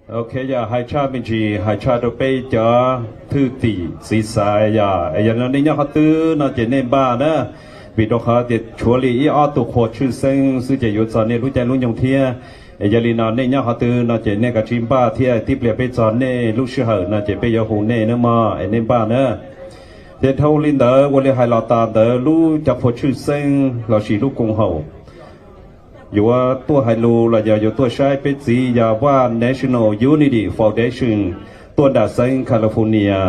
Ok, yog hais tshaj me ntsis, hais tshaj rau peb cov thwj tim txiv xaiv yog, es yog li no nej nyob qhov twg no ces nej npaj na, vim rau qhov tias tshuav li ib ob tug qhua tshwj xeeb xwb ces yuav txog nej lub caij lub nyoog thiab. Es yog li no nej nyob qhov twg no ces nej kav tsij npaj thiab, tib pliag peb txog nej lub sij hawm no ces peb yuav hu nej nawb mog, es nej npaj na. Ces dhau li ntawd ua li hais los tas ntawd lub cov qhua tshwj xeeb lossis lub koom haum yuav tuaj hais lus los yog yuav tuaj saib peb txiv yog Vaj National Unity Foundation tuaj nram xeev California.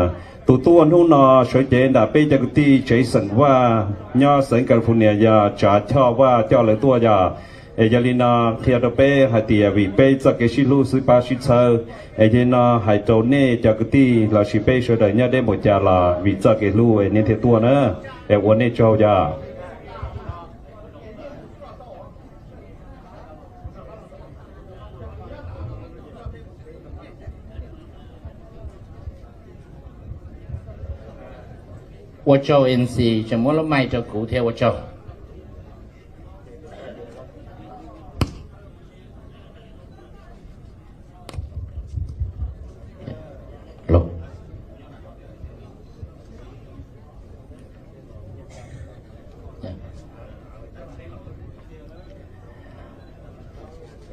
Tus tuaj hnub no sawv cev nram peb cov kwv tij tsev xeem Vaj nyob xeev California yog Tsav Choj Vaj coj lawv tuaj yog. Es yog li no qhia rau peb hais tias vim peb txoj kev sib hlub xwb pab sib txhawb. Es yog li no hais rau nej cov kwv tij lossis peb sawv daws nyob deb npaum cas los vim txoj kev hlub es nej thiaj tuaj na. Es ua nej tsaug yog. Ua tsaug MC, tseem muab lub mic rau kuv thiab, ua tsaug.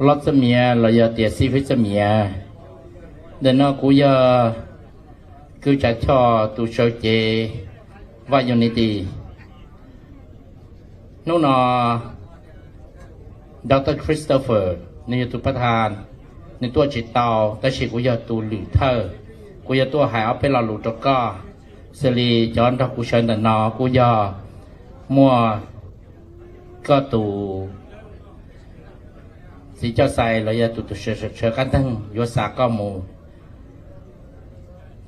Los Txoj Miav los yog tias xib fwb Txoj Miav, ntawm no kuv yog kwv Tsav Choj tus sawv cev Vaj Unity. Hnub no Doctor Christopher nws yog tus pab thas, nws tuaj tsis tau, tab sis kuv yog tus lwm thawj, kuv yuav tuaj hais ob peb lo lus rau koj. Xws li cov nrog kuv sawv ntawm no kuj yog muaj koj tus txiv coj xais los yog tus tus sawv sawv qab teeg yuav xa koj mus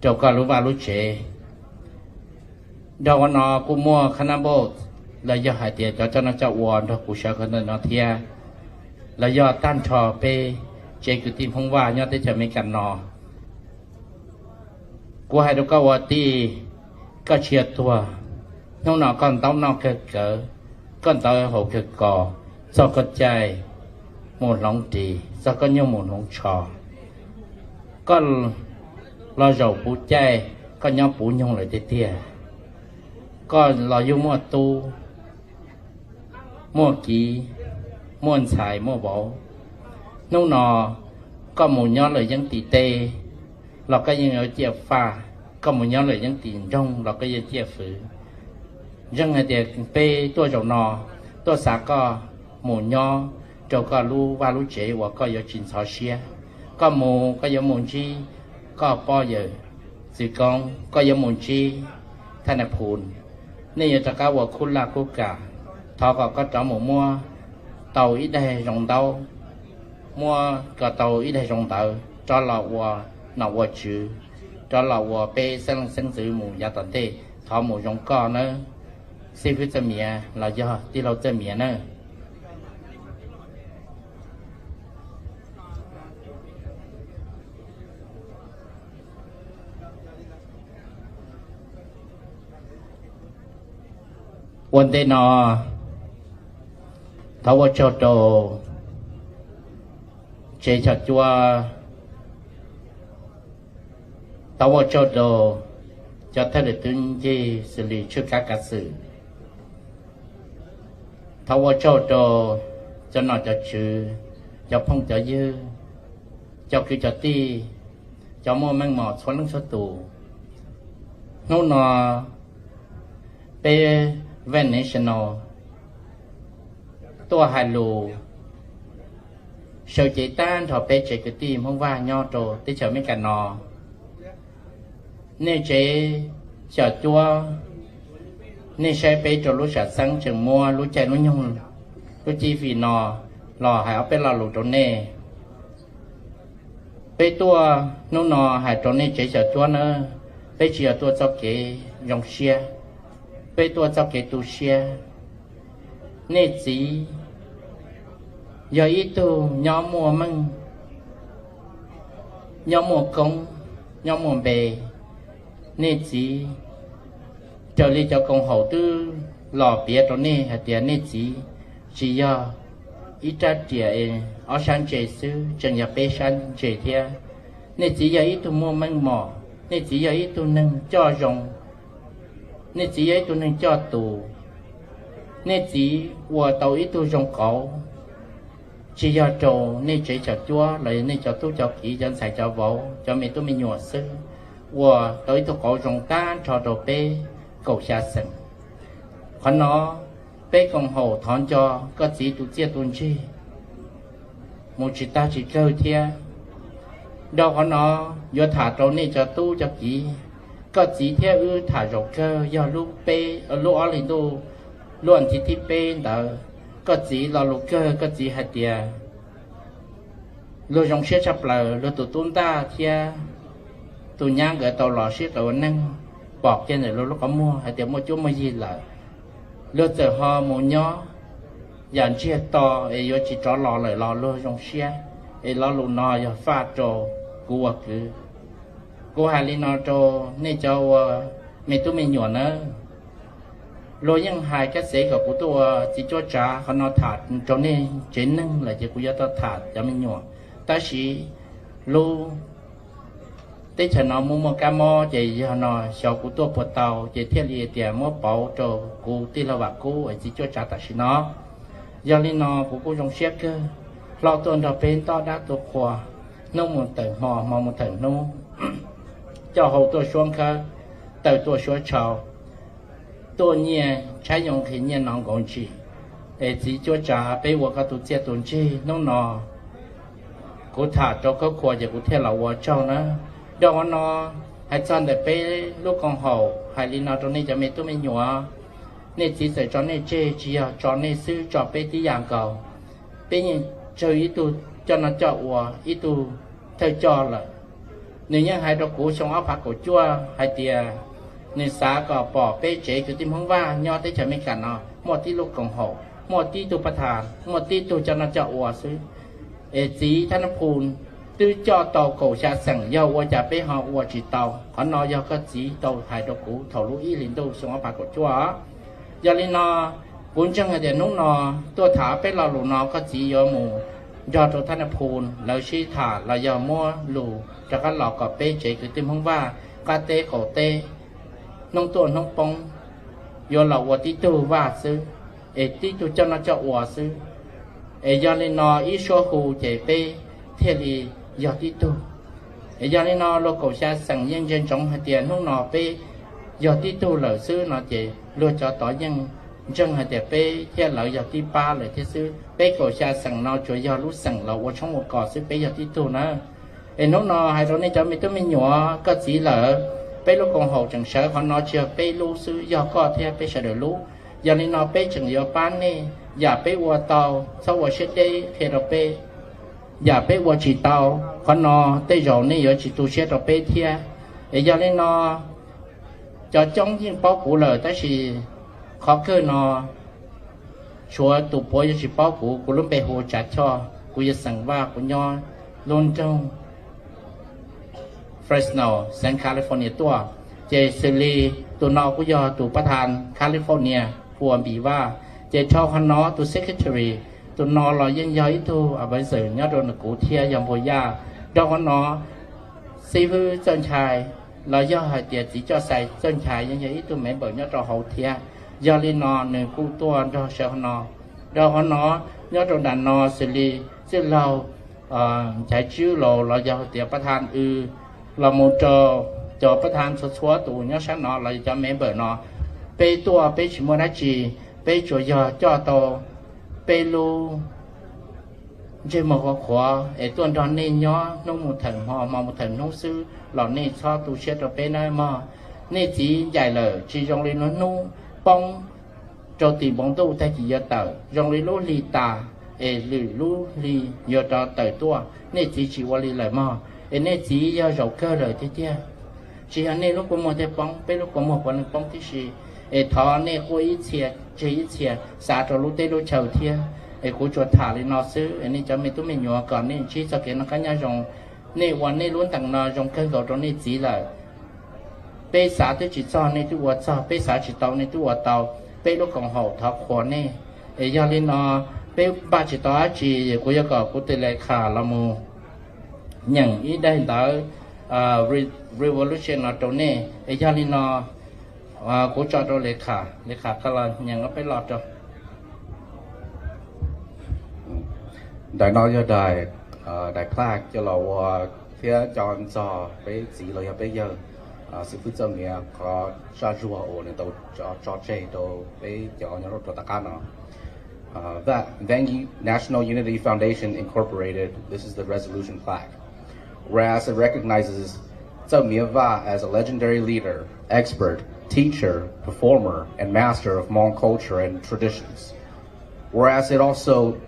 rau koj lub vaj lub tsev. Nrog ua no kuj muaj Khanabot los yog hais tias cov coj noj coj ua nrog kuv sawv ntawm no thiab, los yog tag nrho peb tsev kwv tij Hmoob Vaj nyob teb chaws Amelikas no. Kuv hais rau koj ua tij, koj tsis yog tuag. Hnub no koj ntaub noj kawg kawg, koj ntawv haus kawg kos, txog koj caij mus hloov ris, txog koj nyuj mus hloov tsho. Koj los zaum puv caij, koj nyob puv nyoog lawm tiag tiag. Koj los yug muaj tub muaj kiv, muaj ntxhais muaj vauv. Hnub no koj mus nyob lawm yeeb tim teb los koj yeej yuav ciaj faj, koj mus nyob lawm yeeb tim nroog los koj yeej ciaj fwv. Ntseeg hais tias peb tuaj zaum no, tuaj xa koj mus nyob rau koj lub vaj lub tsev uas koj yuav tsis ntxhov siab. Koj mus koj yuav mus ntsib koj poj yawm txwv koob, koj yuav mus ntsib thaj na phum, nej yuav rov qab ua khub laj khub kam. Thov kom koj rov mus muab tau ib daig zoo ntaub, muab kom tau ib daig zoo ntawv rov los ua nom ua tswv, rov los ua peb xeeb leej xeeb ntxwv mus yav tom ntej. Thov mus zoo koj nawb, xib fwb Txoj Miav los yog tij laug Txoj Miav nawb. Ua ntej no, thov ua tsaug rau tsev xyom cuab, thov ua tsaug rau cov thawj lwm tub ncig xws li tshwj kav kav xwm, thov ua tsaug rau cov nom cov tswv, cov phooj cov ywg, cov kwv cov tij, cov muaj meej mom txhua leej txhua tus. Hnub no peb Vaj National tuaj hais lus sawv cev tag nrho peb tsev kwv tij Hmoob Vaj nyob rau teb chaws Amelikas no. Nej tsev xyom cuab, nej saib peb rau lub sam xeeb tseem muab lub caij lub nyoog, lub cib fim no los hais ob peb lo lus rau nej. Peb tuaj hnub no hais rau nej tsev xyom cuab nawb, peb tsis yog tuaj txoj kev zoo siab, peb tuaj txoj kev tu siab. Nej txiv yog ib tug nyob muaj meej, nyob muaj koob, nyob muaj npe. Nej txiv, raws li cov koom haum twb los piav rau nej hais tias nej txiv tsis yog ib rab riam ob sab ntse xwb, tseem yog peb sab ntse thiab. Nej txiv yog ib tug muaj meej mom, nej txiv yog ib tug neeg coj zoo, nej txiv yog ib tug neeg coj tus, nej txiv ua tau ib tug zoo qauv, tsis yog rau nej tsev cov cuab los yog nej cov tub cov kiv, cov ntxhais cov vauv, cov me tub me nyuam xwb, ua tau ib tug qauv zoo tag nrho rau peb kaum xya xeem. Qhov no peb koom haum thov nco koj txiv tus txiaj tus ntsig mus tsis tag tsis kawg thiab. Dhau qhov no yuav tham rau nej cov tub cov kiv, koj txiv thiab wb tham zaum kawg yog lub peb, lub ob hlis ntuj, lub as thiv thib peb ntawd, koj txiv lo lus kawg, koj txiv hais tias luag zoo siab tshaj plaws, luag tus tub ntaj thiab tus nyab nkawd tau los sib qawm ua neej, pom kiag ntawm luag lub qhov muag hais tias muaj cuab muaj yig lawm, luag txawm ho mus nyob yam ntsiag to es yuav tsis rov los lawm los luag zoo siab. Es lo lus no yog faj rau kuv ua kwv. Kuv hais li no rau nej cov ua me tub me nyuam nawb. Luag yeej hais kab xev kom kuv tuaj ua txiv cuab tsav qhov no tham rau nej tsev neeg lawm ces kuv yuav tau tham cov me nyuam. Tab sis lub teb chaws no muaj muaj kab mob ces yog no xyov kuv tuaj puas tau ces thiaj li tias muab pauv rau kuv tij laug Vam Kub es txiv cuab tsav tam sim no. Yog li no kuv kuj zoo siab kawg hlo tuaj nrog peb nto dab tu qhua, hnub mus tawm hmo, hmo mus tawm hnub, coj hau tuaj suab nkhawb, taw tuaj suab tshau, tuaj nyiaj tshaib yoo nqhis nyiaj no nkaus ntsis. Es txiv cuab tsav peb ua koj tus txiaj tus ntsig hnub no, kuv tham rau koj qhua ces kuv thiaj los ua tsaug na. Dhau qhov no hais txog ntawm peb lub koom haum hais li no rau nej cov me tub me nyuam, nej txiv txawm tso nej tseg tsis yog tso nej xwb, tso peb tib yam nkaus. Peb yeej tsawg ib tug coj noj coj ua, ib tug thawj coj lawm. Nws yeej hais rau kuv xyoo ob phav kaum cuaj hais tias nws xav kom pom peb tsev kwv tij Hmoob Vaj nyob teb chaws Amelikas no muaj tib lub koom haum, muaj tib tug pab thas, muaj tib tug coj noj coj ua xwb. Es txiv Thab Nab Phu twb coj tau kaum xya xeem, yog ua cas peb ho ua tsis tau? Qhov no yog koj txiv tau hais rau kuv thaum lub ib hlis ntuj xyoo ob phav kaum cuaj. Yog li no, kuv ntseeg hais tias hnub no tuaj tham peb lo lus no koj txiv yuav mus nrog rau Thab Nab Phu lawv sib tham los yog muab lus rov qab los kom peb tsev kwv tij Hmoob Vaj qab teb qaum teb, hnub tuaj hnub poob, yuav los ua tib tug vaj xwb, es tib tug coj noj coj ua xwb. Es yog li no ib suab hu ces peb thiaj li yog tib tug. Es yog li no luag kaum xya xeem yeej ntsia ntsoov hais tias hnub no peb yog tib tug lawm xwb no ces luag cov tod yeej ntseeg hais tias peb thiab lawv yog tib pab lawm thiab xwb. Peb kaum xya xeem no tsuas yog lub xeem los ua tshoob ua kos xwb, peb yog tib tug na. Es hnub no hais rau nej cov me tub me nyuam koj txiv lawm, peb lub koom haum tseem sawv, qhov no tsis yog peb lub xwb, yog koj thiab peb sawv daws lub. Yog li no peb tseem yuav pab nej, yam peb ua tau txhob ua siab deb qhia rau peb, yam peb ua tsis tau, qhov no tej zaum nej yuav tsis tu siab rau peb thiab. Es yog li no cov coob yeej paub kuv lawm tab sis qhov kawg no tshuav tus puav yuav tsis paub kuv. Kuv lub npe hu ua Tsav Choj, kuv yog xeem Vaj, kuv nyob lub nroog Fresno, xeev California tuaj. Ces xws li tus no kuj yog tus pab thas California hu ua Npis Vaj. Ces dhau qhov no tus secretary, tus no los yeej yog ib tug advisor nyob rau nws, kuv thiab yog Npua Yaj. Dhau qhov no xib hwb Txawj Nchai los yog hais tias txiv coj xais Txawj Nchai yeej yog ib tug member nyob rau hauv thiab. Yog li no nws kuj tuaj nrog sawv qhov no. Dhau qhov no nyob rau nram no xws li txwj laug Nchaiv Tswb Laus los yog hais tias pab thas W, los mus rau cov pab thas txhua txhua tus nyob sab no los yog cov member no, peb tuaj peb tsis muaj dab tsi, peb tsuas yog coj tau peb lub ntsej muag qhuav qhuav es tuaj nrog nej nyob hnub mus thawm hmo, hmo mus thawm hnub xwb los nej txhob tu siab rau peb nawb mog. Nej txiv ncaim lawm tsis zoo li lub hnub poob rau tim npoo ntuj tag kis yuav tawm, zoo li lub hli tas es lwm lub hli yuav rov tawm tuaj. Nej txiv tsis ua li lawm mog, es nej txiv yog zaum kawg lawm tiag tiag. Tsis yog nej lub kua muag thiaj poob, peb lub kua muag puav leej poob tib si. Es thov nej quaj ib txhia tseg ib txhia xav rau lub teb lub chaw thiab. Es kuv tsuas tham li no xwb, es nej cov me tub me nyuam kom nej ntsib txoj kev noj qab nyob zoo. Nej ua nej lub ntees no zoo kawg nkaus rau nej txiv lawm. Peb xav twb tsis txog nej twb ua txog, peb xav tsis tau nej twb ua tau. Peb lub koom haum thov qhuas nej. Es yog li no peb npaj tsis tau dab tsi, kuv yuav kom kuv tus le khas los mus nyeem ib daim ntawv revolution no rau nej. Es yog li no kuv tso rau le kham, le kham qab los nyeem ob peb lo rau. Daim no yog daim, daim plaque coj los ua thiab nco ntsoov peb txiv los yog peb yawg xib fwb Txawj Miav qhov zaj zuag uas nws tau tso tseg rau peb cov nyob rau tom qab no. That Vang National Unity Foundation Incorporated, this is the resolution plaque. Whereas it recognizes Txawj Miav Vaj as a legendary leader, expert, teacher, performer, and master of Hmong culture and traditions. Whereas it also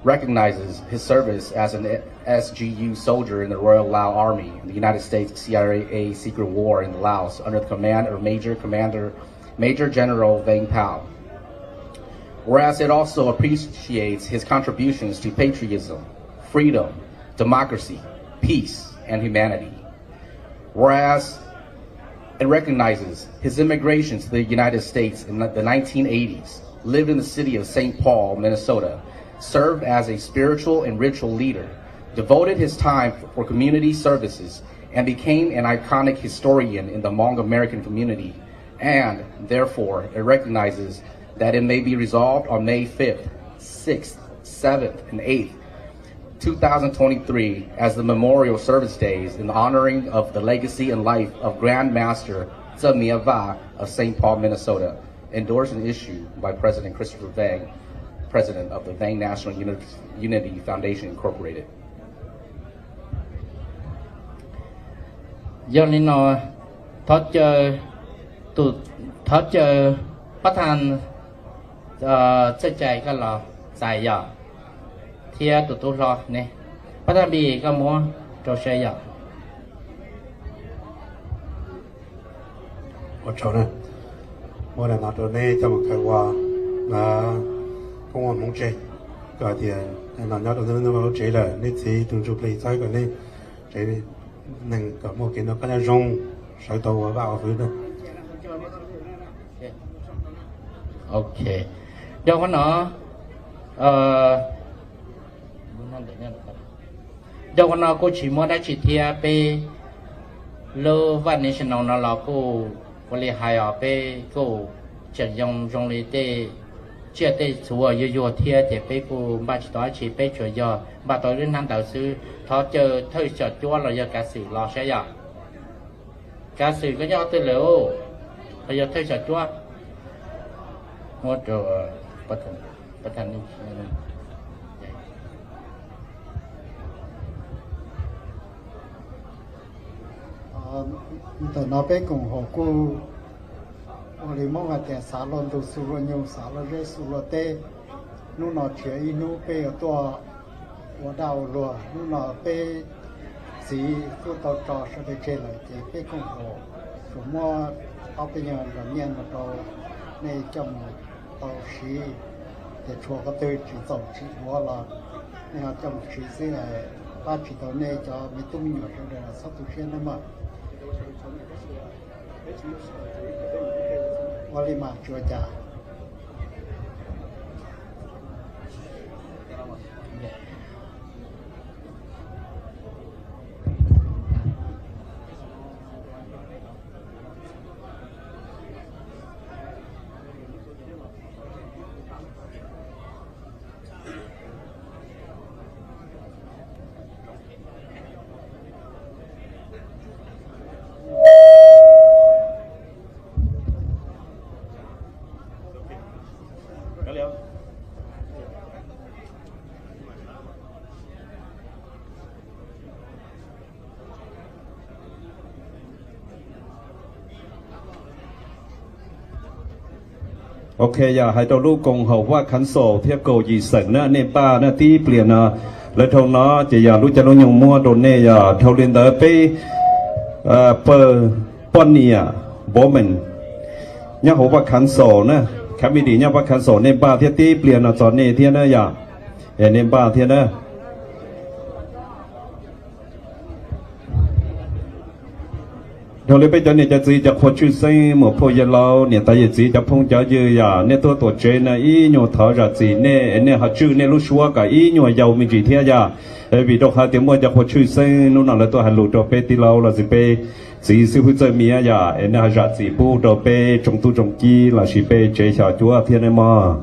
recognizes his service as an S G U soldier in the Royal Lao Army in the United States C I A secret war in the Laos under the command of Major Commander Major General Vang Pao. Whereas it also appreciates his contributions to patriotism, freedom, democracy, peace, and humanity. Whereas it recognizes his immigration to the United States in the nineteen eighties, lived in the city of Saint Paul, Minnesota, served as a spiritual and ritual leader, devoted his time for community services, and became an iconic historian in the Hmong American community, and therefore it recognizes that it may be resolved on May fifth, sixth, seventh, and eighth, two thousand twenty-three as the memorial service days in the honoring of the legacy and life of Grand Master Txawj Miav Vaj of Saint Paul, Minnesota, endorsed and issued by President Christopher Vang, President of the Vang National Unity Foundation Incorporated. Yog li no, thov caw tus, thov caw pab thaj Txawj Cai koj los txais yom, thiab tus tub hlob ne, pab thaj Npis koj muab rau saib yom. Ua tsaug na, muab daim no rau neb coj mus khaws ua koob ua hmoov tseg, kom tias no nyob rau neb lub tsev lawm, neb txiv tus ntsuj plig txhawb kom neb tsev neeg kom muaj kev noj qab nyob zoo, sawv tau ua vaj ua hwv na. Ok, rau qhov no, rau qhov no kuj tsis muaj dab tsi thiab, peb lub Vaj National no los kuj ua li hais os, peb kuj tseem yoo zoo li tej tsiaj tej txhu yuag yuag thiab, ces peb kuj npaj tsis tau dab tsi, peb tsuas yog npaj tau lub hnab ntawd xwb. Thov caw thawj xyom cuab los yog kav xwm los saib yom. Kav xwm koj nyob twg lawm? Los yog thawj xyom cuab? Muab rau ntawm no peb koom haum kuj ua li Hmoob hais tias xav luag ntug xu luag nyuj, xav luag zeb xu luag teb. Hnub no tsis yog ib hnub peb yuav tuaj ua dab ua luag, hnub no peb txiv kuj tau tso sawv daws tseg lawm, ces peb koom haum tsuas muab ob peb nyuag los nyiaj no rau nej coj mus tau siv, ces tshuav qhov twg tsis txaus tsis duav los nej ho coj mus siv xwb, pab tsis tau nej cov me tub me nyuam sawv daws, txhob tu siab nawb mog. Ua li mas tsis ua cas. Ok, yog hais rau lub koom haum Vaj Khav Xaus thiab kaum yim xeem na, nej npaj na, tib pliag no lawv dhau no ces yog lub caij lub nyoog muab rau nej, yog dhau li ntawd peb pawg poj niam, women, nyob hauv Vaj Khav Xaus na, committee nyob Vaj Khav Xaus nej npaj thiab, tib pliag no txog nej thiab na yom, es nej npaj thiab na. Dhau li peb cov niam cov txiv cov qhua tshwj xeeb, muam phauj yawg laus, niam tais yawm txiv, cov phooj cov ywg yom, nej tuaj tuam tsev no ib nyuag thov zam txim nej es nej ho tswj nej lub suab kom ib nyuag yau me ntsis thiab yom. Vim rau qhov tias muaj cov qhua tshwj xeeb hnub no lawv tuaj hais lus rau peb tij laug los sis peb txiv xib hwb Txawj Miab yom, es nej ho zam txim pub rau peb tsoom tub tsoom kiv los sis peb tsev xyom cuab thiab nawb mog.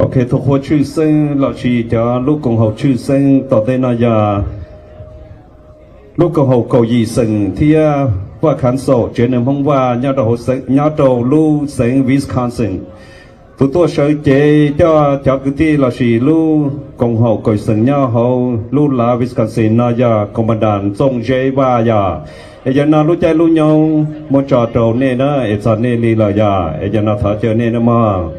Ok, tus qhua tshwj xeeb los sis cov lub koom haum tshwj xeeb tom ntej no yog lub koom haum kaum yim xeem thiab Vaj Khav Xaum tsev neeg Hmoob Vaj nyob rau lub xeev Wisconsin. Tus tuaj sawv cev coj cov kwv tij los sis lub koom haum kaum xeem nyob hauv lub lav Wisconsin no yog Koom Pas Das Txooj Zeb Vaj yog. Es yog no lub caij lub nyoog muab tso rau nej na, es txog nej li lawm yog, es yog no thov caw nej na mog.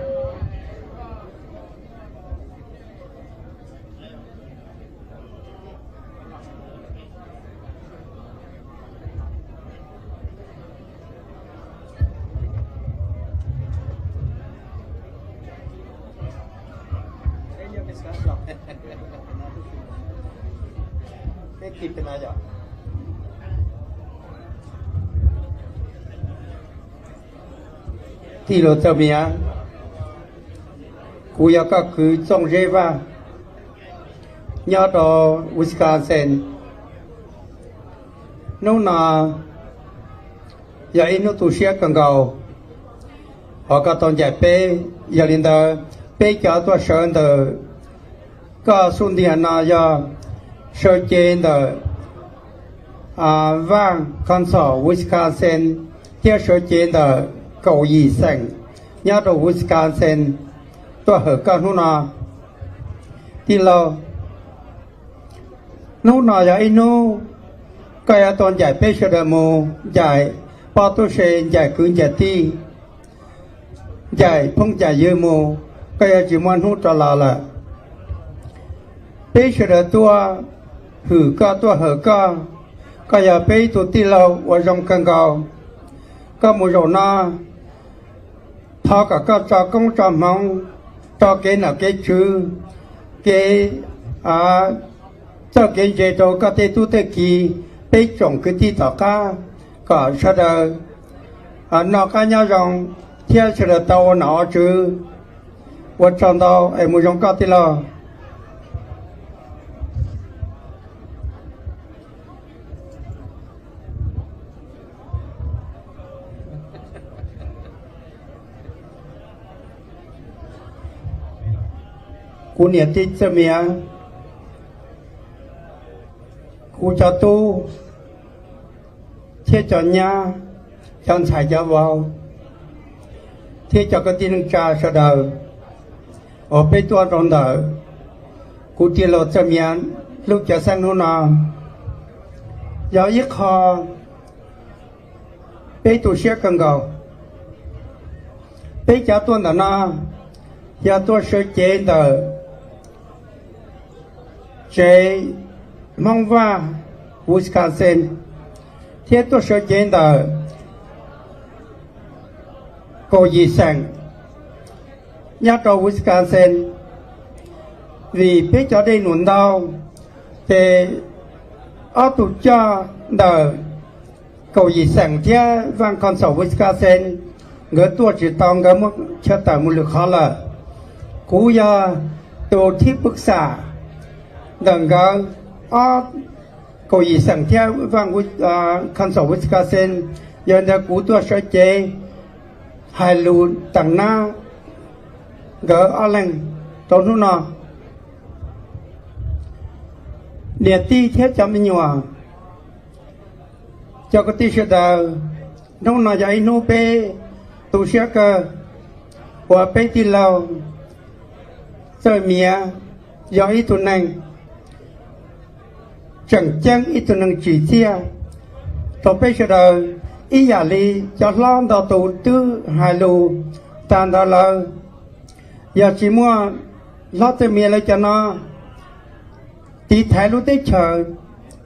Tij laug Txawj Miab, kuv yog koj kwv Txooj Zeb Vaj, nyob rau Wisconsin. Hnub no yog ib hnub tu siab kawg nkaus, hos koj tau ncaim peb. Yog li ntawd, peb cov tuaj sawv ntawm koj xub ntiag no yog sawv cev ntawm Vaj Khav Xaum Wisconsin thiab sawv cev ntawm kaum yim xeem nyob rau Wisconsin tuaj hawm koj hnub no. Tij laug, hnub no yog ib hnub koj yuav tau ncaim peb sawv daws mus, ncaim poj tub se, ncaim kwv ncaim tij, ncaim phooj ncaim ywg mus, koj yuav tsis muaj hnub rov los lawm. Peb sawv daws tuaj hwm koj, tuaj hawm koj, koj yog peb ib tug tij laug uas zoo kawg nkaus. Koj mus zaum no, thov kom koj tso koob tso hmoov, tso kev nom kev tswv, kev txawj kev ntse rau koj tej tub tej kiv, peb tsoom kwv tij tom qab, kom sawv daws noj qab nyob zoo thiab sawv daws tau ua nom ua tswv. Ua tsaug ntau es mus zoo koj tij laug. Kuv niam tij Txawj Miab, kuv cov tub thiab cov nyab, cov ntxhais cov vauv, thiab cov kwv tij neej tsa sawv daws uas peb tuaj rau ntawm kuv tij laug Txawj Miab lub cav xeeb hnub no, yog ib qho peb tu siab kawg nkaus. Peb cov tuaj ntawm no yog tuaj sawv cev ntawm tsev Hmoob Vaj Wisconsin thiab tuaj sawv cev ntawm kaum yim xeem nyob rau Wisconsin. Vim peb cov dej num ntau, ces ob tug coj ntawm kaum yim xeem thiab Vaj Khav Xaum Wisconsin nkawd tuaj tsis tau, nkawd muab chaw tawm mus lwm qhov lawm. Kuv yog tus thib pwj xam ntawm nkawd ob kaum yim xeem thiab Vaj Khav Xaum Wisconsin, yog ntawd kuv tuaj sawv cev hais lus teem nab nkawd ob leeg rau hnub no. Niam tij thiab cov me nyuam, cov kwv tij sawv daws, hnub no yog ib hnub peb tu siab kawg uas peb tij laug Txawj Miav yog ib tug neeg tseem ceeb, ib tug neeg tsim txiaj rau peb sawv daws, ib yam li cov hlob ntau tus twb hais lus tag ntawd lawm. Yog tsis muaj hlob Txawj Miav lawv cov no tiv thaiv lub teb chaws,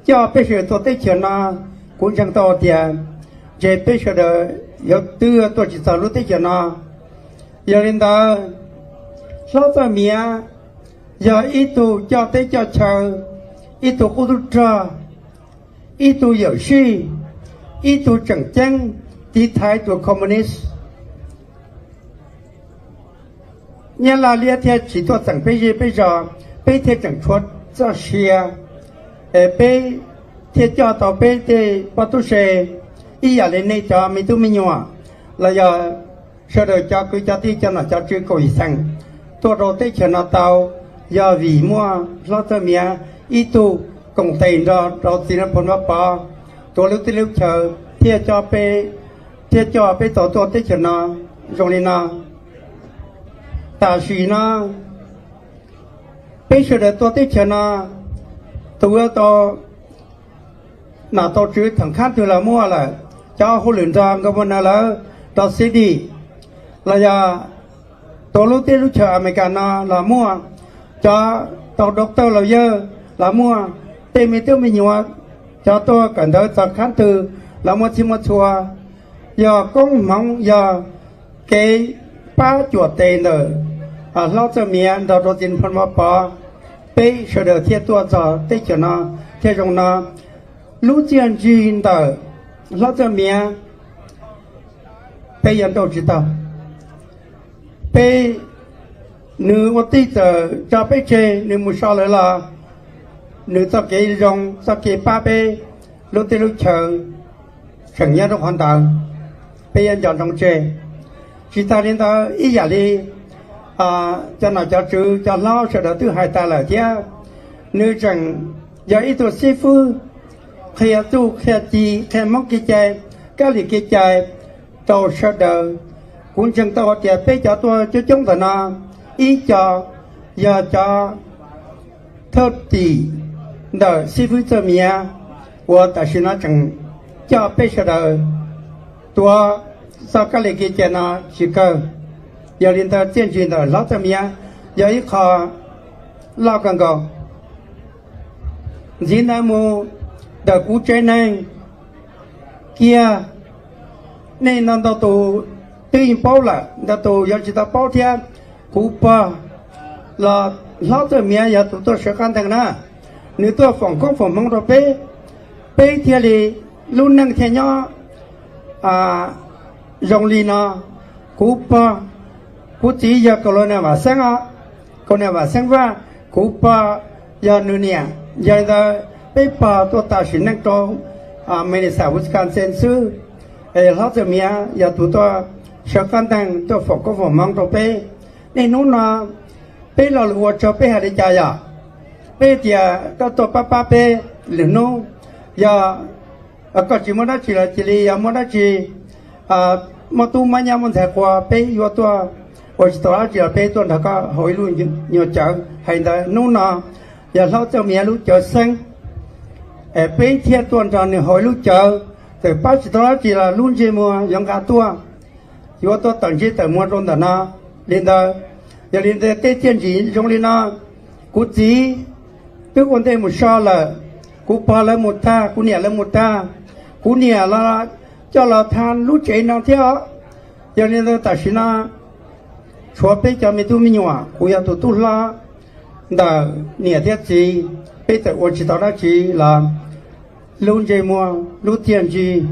coj peb sawv daws tuaj teb chaws no, kuv ntseeg tau tias ntshe peb sawv daws yuav twb tuaj tsis txog lub teb chaws no. Yog li ntawd, hlob Txawj Miav yog ib tug coj teb coj chaw, ib tug qub tub rog, ib tug yawm sij, ib tug tseem ceeb tiv thaiv tus communist. Nyab Laj liab thiaj tsis tuaj txeem peb zej peb zos, peb thiaj tseem tshuav txoj sia, es peb thiaj coj tau peb tej poj tub se ib yam li nej cov me tub me nyuam los yog sawv daws cov kwv cov tij cov nom cov tswv kaum yim xeem tuaj rau teb chaws no tau, yog vim muaj hlob Txawj Miav ib tug koom tes nrog rau txiv Nais Phoo Vaj Pov tuav lub teb lub chaws thiaj coj peb, thiaj coj peb tau tuaj teb chaws no zoo li no. Tam sim no peb sawv daws tuaj teb chaws no, tus ua tau nom tau tswv theem khab twg los muaj lawm, cov hauj lwm nrog governor lawm, rau city los yog tuav lub teb lub chaws Amelikas no los muaj, cov tau doctor lawyers los muaj, tej me tub me nyuam cov tuaj kawm ntawv txog khab twg los muaj txhij muaj txhua. Yog koob hmoov, yog kev pab cuam tes ntawm hlob Txawj Miav nrog rau txiv Nais Phoo Vaj Pov, peb sawv daws thiaj tuaj txog teb chaws no thiaj zoo no. Lub txiaj ntsig ntawm hlob Txawj Miav peb yuav nrauj tsis tau. Peb, nws ua tij txawm tso peb tseg nws mus so lawm los nws txoj kev zoo txoj kev pab peb lub teb lub chaws tseem nyob rau qhov ntawd, peb yuav nco ntsoov tseg. Tsis tas li ntawd ib yam li cov nom cov tswv cov hlob sawv daws twb hais tas lawm thiab, nws tseem yog ib tug xib fwb qhia txuj qhia ci, qhia Hmoob kev cai, kab lis kev cai rau sawv daws. Kuv ntseeg tau hais tias peb cov tuaj coob coob ntawm no, ib co yog cov thawj tim ntawm xib fwb Txawj Miav uas tam sim no tseem coj peb sawv daws tuav txoj kab lis kev cai no tsis kawg. Yog li ntawd txiaj ntsig ntawm hlob Txawj Miav yog ib qho loj kawg nkaus. Ntxiv ntawd mus, ntawm kuv tsev neeg kiag, nej ntau ntau tus twb yeej paub lawm, ntau tus yuav tsis tau paub thiab. Kuv pog los hlob Txawj Miav yog tus tuaj sawv qab ntees na, nws tuaj foom koob foom hmoov rau peb, peb thiaj li lub neej thiaj nyob zoo li no. Kuv pog, kuv txiv yog Kaus Lau Niam Vam Xeeb os, Kaus Lau Niam Vam Xeeb Vaj, kuv pog yog nws niam. Yog li ntawd peb pog tuaj tas sim neej rau Madison, Wisconsin xwb, es hlob Txawj Miav yog tus tuaj sawv qab ntees tuaj foom koob foom hmoov rau peb. Niaj hnub no peb lo lus ua tsaug peb hais li cas yom? Peb tias koj tuaj pab pab peb lwm hnub, yog koj tsis muaj dab tsi los cia li yog muaj dab tsi, muaj tub muaj nyab muaj ntxhais qua peb yuav tuaj, ua tsis tau dab tsi los peb tuaj nrog koj haus ib lub nyuag cawv. Hais ntawd hnub no yog hlob Txawj Miav lub cawv xeeb, peb thiaj tuaj nrog nws haus ib lub cawv. Txawm pab tsis tau dab tsi los lub ntsej muag yuav nqa tuaj, yuav tuaj tawm ntsej tawm muag rau ntawm no li ntawd. Yog li ntawd tej txiaj ntsig zoo li no, kuv txiv twb ua ntej mus so lawm, kuv pog lawv mus tag, kuv niam lawv mus tag, kuv niam los coj los tha lub tsev no thiab os. Yog li ntawd tam sim no tshuav peb cov me tub me nyuam, kuv yog tus tub hlob ntawm niam thiab txiv, peb txawm ua tsis tau dab tsi los lub ntsej muag lub txiaj ntsig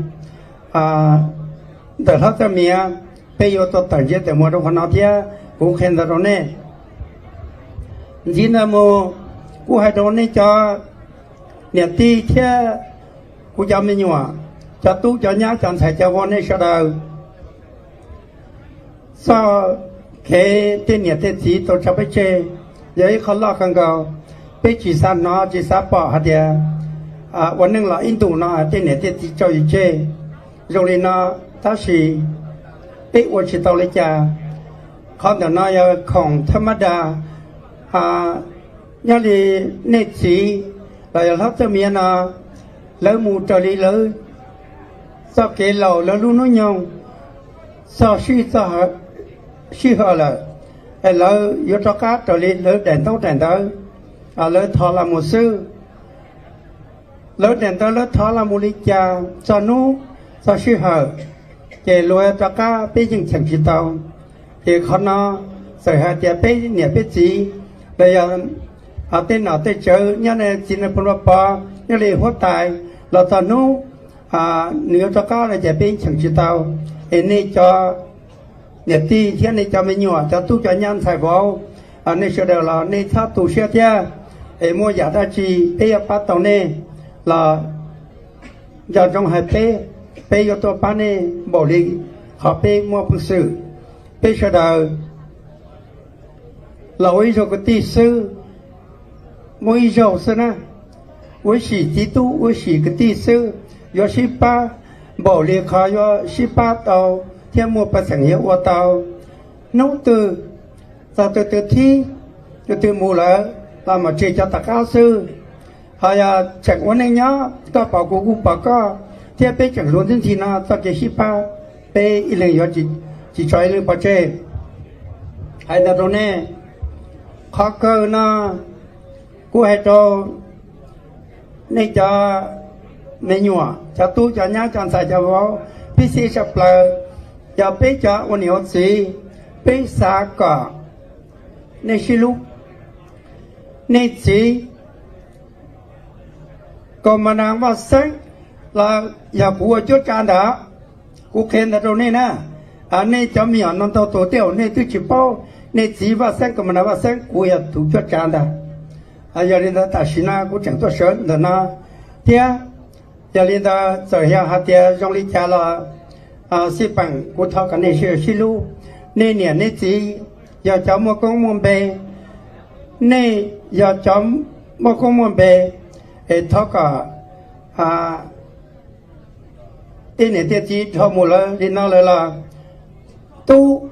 ntawm hlob Txawj Miav, peb yuav tuaj tawm ntsej tawm muag rau qhov no thiab. Kuv qhia ntawd rau nej. Ntxiv ntawd mus, kuv hais rau nej cov niam tij thiab kuv cov me nyuam, cov tub cov nyab cov ntxhais cov vauv nej sawv daws, txoj kev tej niam tej txiv tau tso peb tseg yog ib qho loj kawg nkaus. Peb tsis xav hnov tsis xav pom hais tias ua neej los ib ntus no tej niam tej txiv tso yus tseg zoo li no, tab sis peb ua tsis tau li cas. Qhov ntawm no yog khoom thab mab das. Nyob li nej txiv los yog hlob Txawj Miv no, lawv mus raws li lawv txoj kev laus, lawv lub hnub nyoog txog sij txog sij hawm lawm, lawv yuav rov qab raws li lawv daim ntaub daim ntawv lawv thov los mus xwb. Lawv daim ntawv lawv thov los mus li cas, txog hnub txog sij hawm ces luag rov qab peb yeej cheem tsis tau. Ces qhov no txawm hais tias peb niam peb txiv los yog tej nom tej tswv nyob txiv neej phooj ywg pov nyob li huab tais los txog hnub nws yuav rov qab los ces peb cheem tsis tau. Es nej cov niam tij thiab nej cov me nyuam, cov tub cov nyab ntxhais vauv, nej sawv daws los nej txhob tu siab thiab, es muaj yam dab tsi peb yuav pab tau nej los nco ntsoov hais peb, peb yuav tuaj pab nej npaum li qhov peb muaj peev xwm. Peb sawv daws los ua ib zaug kwv tij xwb, muaj ib zaug xwb na, ua sim txiv tub ua sim kwv tij xwb, yuav sib pab npaum li qhov yuav sib pab tau thiab muaj pej xeem yuav ua tau. Hnub twg txog tus twg thib, tus twg mus lawm los mam tseg cov tom qab xwb. Ho yog tseem ua neej nyob koj pom kuv kuv pom koj thiab peb tseem hluas ntxhi ntxhi no, txoj kev sib pab peb ib leeg yuav tsis tso ib leeg pov tseg. Hais ntawd rau nej, qhov kawg no kuv hais rau nej cov me nyuam, cov tub cov nyab cov ntxhais cov vauv, peb xib tshaj plaws, yog peb cov ua niam ua txiv, peb xav kom nej sib hlub. Nej txiv Kaus Mas Nas Vaj Xeeb los yog kuv ua cuab tsav ntawd, kuv qhia ntawd rau nej na. Nej cov me nyuam no ntau tus tej zaum nej twb tsis paub, nej txiv Vaj Xeeb Kaus Mas Nas Vaj Xeeb kuv yog tus cuab tsav ntag. Yog li ntawd tam sim no kuv tseem tuaj sawv ntawm no thiab. Yog li ntawd txawm yog hais tias zoo li cas los xij peem kuv thov kom nej sib sib hlub. Nej niam nej txiv yog cov muaj koob muaj npe, nej yog cov muaj koob muaj npe, es thov kom tej niam tej txiv dhau mus lawm li no lawm los tub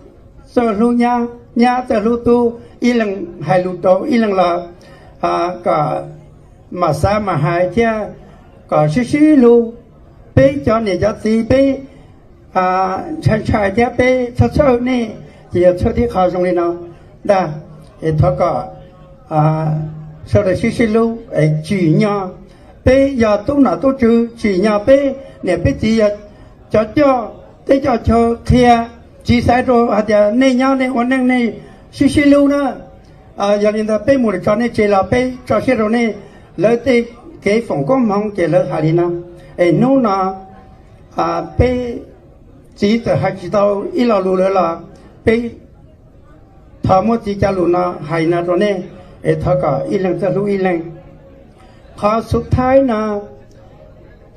txawj hlub nyab, nyab txawj hlub tub, ib leeg hais lus rau ib leeg los kom mam xav mam hais thiab kom sib sib hlub. Peb cov niam cov txiv peb ntshai ntshai thiab peb txhawj txhawj nej ces yog txhawj tib qho zoo li no ntag. Es thov kom sawv daws sib sib hlub es tsim nyog peb yog tub nom tub tswv, tsim nyog peb niam peb txiv yog cov coj teb coj chaw qhia, tsis xaiv rau hais tias nej nyob nej ua neej nej sib sib hlub na. Yog li ntawd peb mus lawm tso nej tseg los peb tso siab rau nej. Lawv tej kev foom koob hmoov ces lawv hais li no. Es hnub no peb txiv txawm hais tsis tau ib lo lus lawm los peb thov muab txiv cov lus no hais no rau nej, es thov kom ib leeg txawj hlub ib leeg. Qhov xub thaib no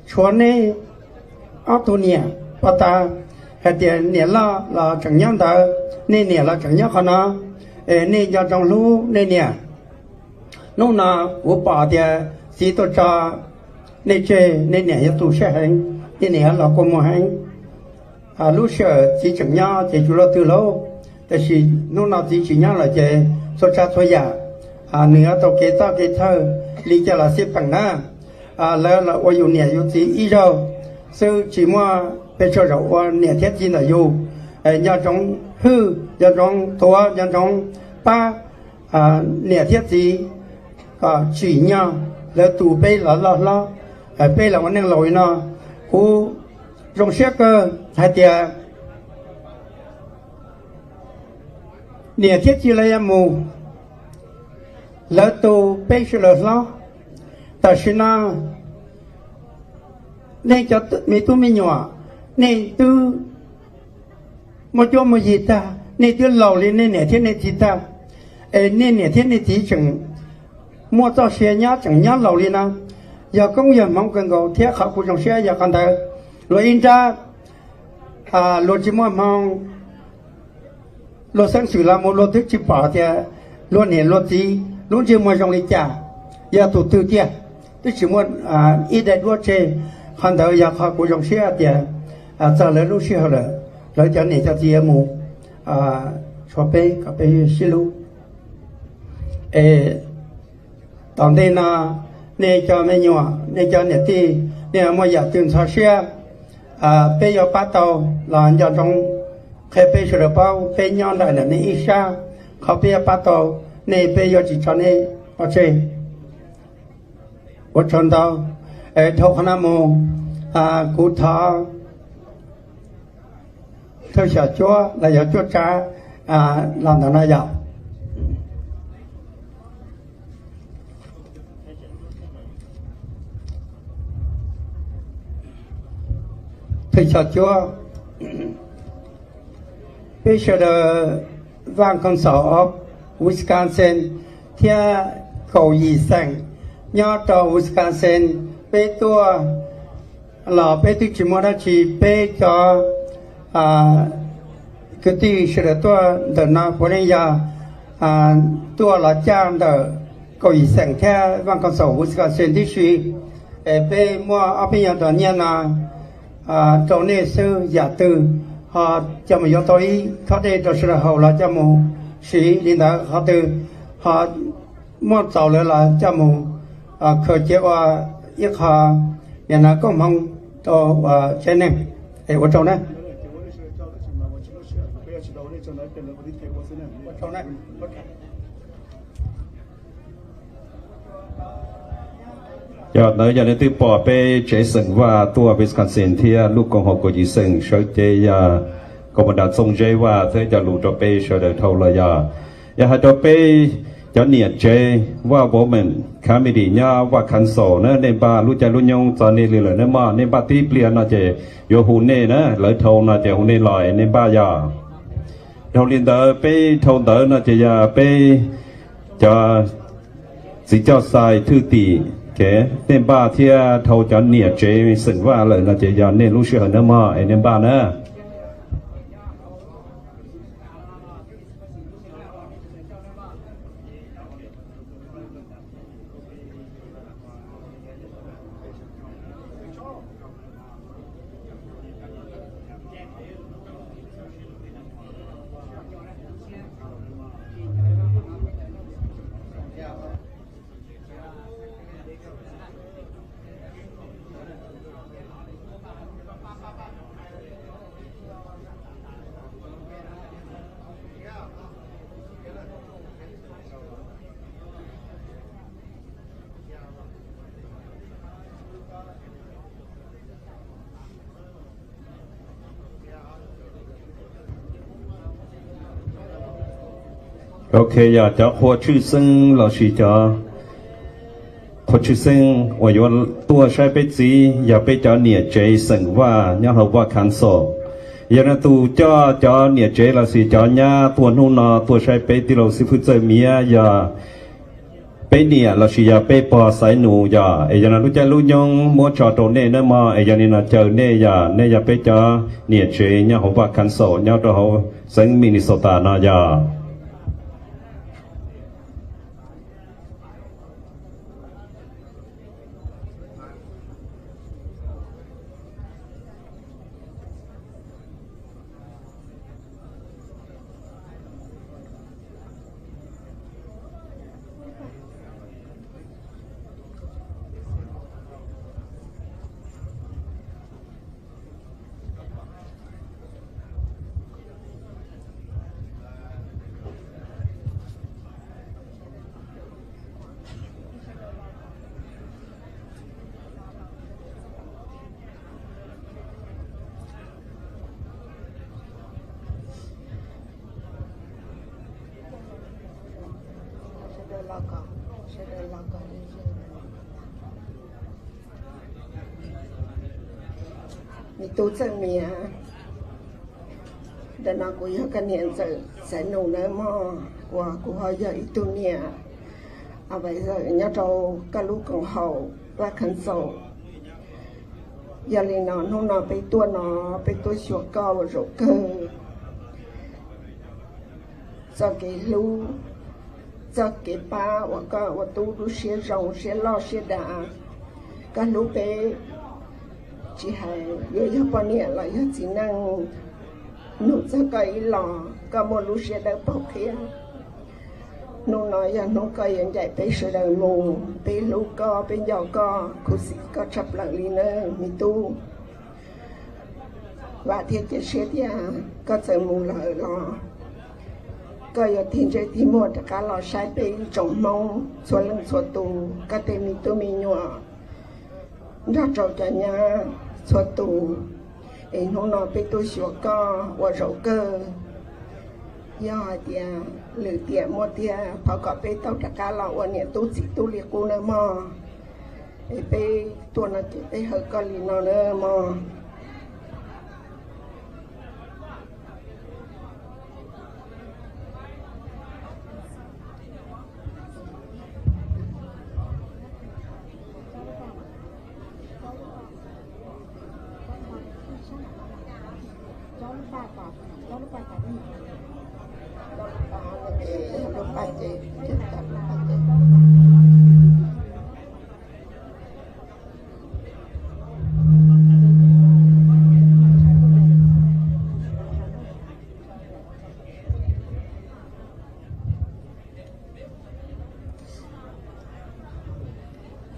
tshuav nej ob tug niam pov tas hais tias niam loj los tseem nyob ntawd, nej niam los tseem nyob qhov no, es nej nco ntsoov hlub nej niam. Hnub no kuv pom tias txiv tuaj tso nej tseg, nej niam yuav tu siab heev, nej niam yuav los kua muag heev. Lub sij hawm txiv tseem nyob ces tsis luaj twg lauj, tiam sis hnub no txiv tsis nyob lawm ces txhua tsav txhua yam nws yuav tau kev txoj kev chaw li cas los xij peem na. Lawv los ua yus niam yus txiv ib zaug xwb, tsis muaj pes tsawg zaum ua niam thiab txiv ntawm yus. Nco ntsoov hwj, nco ntsoov tuav, nco ntsoov pab niam thiab txiv kom tsim nyog lawv tu peb los loj hlob, peb los ua neej laus li no. Kuv zoo siab kawg hais tias niam thiab txiv lawv yuav mus, lawv tu peb sawv daws hlob. Tam sim no nej cov me tub me nyuam, nej twb muaj cuab muaj yig tag, nej twb laus li nej niam thiab nej txiv tag, es nej niam thiab nej txiv tseem muaj txoj sia nyob, tseem nyob laus li no, yog koob yog hmoov kawg nkaus thiab qhov kuv zoo siab yog qhov ntawd. Luag ib nrab luag tsis muaj hmoo, luag xeeb xwm los mus luag twb tsis pom tias luag niam luag txiv lub ntsej muag zoo li cas. Yog tus twg tiag, twb tsis muaj ib daim duab tseg. Qhov ntawd yog qhov kuv zoo siab tias txog lawv lub sij hawm lawm, lawv cov niam cov txiv yuav mus tshuav peb kom peb sib hlub. Es tom ntej no, nej cov me nyuam, nej cov niam tij, nej muaj yam twg ntxhov siab, peb yuav pab tau los nco ntsoov qhia peb sawv daws paub, peb nyob nraim ntawm nej ib sab. Qhov peb yuav pab tau nej, peb yuav tsis tso nej pov tseg. Ua tsaug ntau. Dhau qhov no mus, kuv thov thawj xyom cuab los yog cuab tsav los ntawm no yom. Thawj xyom cuab, peb sawv daws Vaj Council of Wisconsin thiab kaum yim xeem nyob rau Wisconsin, peb tuaj los peb twb tsis muaj dab tsi, peb cov kwv tij sawv daws tuaj ntawm no puav leej yog tuaj los caj ntawm kaum yim xeem thiab Vaj Council Wisconsin tib si. Es peb muaj ob peb nyuag dos nyiaj no rau nej xwb, yam twg ho coj mus yuav tau ib khob dej rau sawv daws haus los coj mus siv li ntawd, qhov twg ho muaj txaus lawm los coj mus khaws cia ua ib qho niam no koob hmoov rau tsev neeg. Es ua tsaug na. Yog ntawd yog nej twb pom peb tsev xeem Vaj tuaj Wisconsin thiab lub koom haum kaum yim xeem sawv cev yog koom nram Txooj Zeb Vaj thiab cov lus rau peb sawv daws dhau los yog, yog hais rau peb cov niam tsev Vaj Women Committee nyob Vaj Council na, nej npaj lub caij lub nyoog txog nej li lawm na mog, nej npaj tib pliag no ces yuav hu nej na, lawv dhau no ces hu nej los nej npaj yog. Dhau li ntawd peb dhau ntawd no ces yog peb cov txiv coj xais thwj tim kev nej npaj thiab dhau cov niam tsev xeem Vaj lawm no ces yog nej lub sij hawm na mog es nej npaj na. Ok, yog cov qhua tshwj xeeb lossis cov qhua tshwj xeeb uas yuav tuaj saib peb txiv yog peb cov niam tsev xeem Vaj nyob hauv Vaj Council. Yog no tus coj cov niam tsev lossis cov nyab tuaj hnub no tuaj saib peb tij laug xib hwb Txawj Miab yog peb niam lossis yog peb pog Xaiv Nus yog, es yog no lub caij lub nyoog muab tso rau nej nawb mog, es yog li no caw nej yog, nej yog peb cov niam tsev nyob hauv Vaj Council nyob rau hauv xeev Minnesota no yog. Me tub Txawj Miab, ntawm no kuv yog koj niam ntxawm Xaiv Nus nawb mog, uas kuv ho yog ib tug niam advisor nyob rau koj lub koom haum Vaj Council. Yog li no hnub no peb tuaj no, peb tuaj xyuas koj ua zaum kawg txoj kev hlub, txoj kev pab uas koj ua tub lub siab zoo siab loj siab dav. Koj hlub peb, tsis hais yuav yog poj niam los yog txiv neej, nug txog koj ib los koj muaj lub siab dawb paug qhia. Hnub no yog hnub koj yuav ncaim peb sawv daws mus, peb hlub koj, peb nco koj, khuv xim koj tshaj plaws li nawb me tub. Vam thiab cia siab tias koj txawm mus lawm los koj yuav tig ntsej tig muag rov qab los saib peb ib tsoom Hmoob txhua leej txhua tus, koj tej me tub me nyuam nrog rau cov nyab txhua tus. Es hnub no peb tuaj xyuas koj ua zaum kawg, yog hais tias lwm tiam muaj tiag thov kom peb tau rov qab los ua niam tub txiv tub li qub nawb mog. Es peb tuaj no ces peb hawm koj li no nawb mog.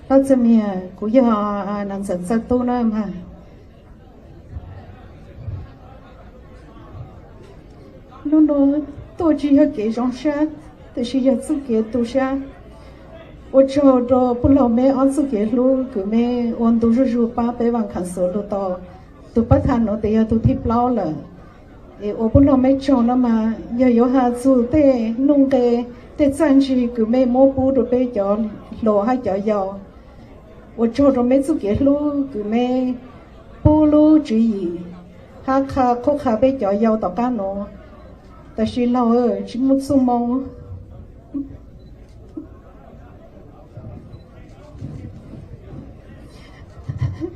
Laj Txawj Mias, kuv yog Nas Ntxawm Txawj Tub na mas. Hnub no tuaj tsis yog kev zoo sab, tiam sis yog txuj kev tu sab. Ua tsaug rau Pub Laug Meb ob txuj kev hlub kws meb ua ntu zuj zus pab peb Vaj Khav Xuav lug tau tus pab tham nuav tes yog tug thib plaub lawm. Es ua Pub Laug Meb tsaug no mas yog yuav has txug tej nuj nqe, tej txaj ntsig kws mej muab pub rau peb cov hluas hab cov yau. Ua tsaug rau meb txuj kev hlub kws meb pub lub tswv yim hab qha qhuab qha peb cov yau tom qab nuav. Tab sis laug tsis muaj txuj moo,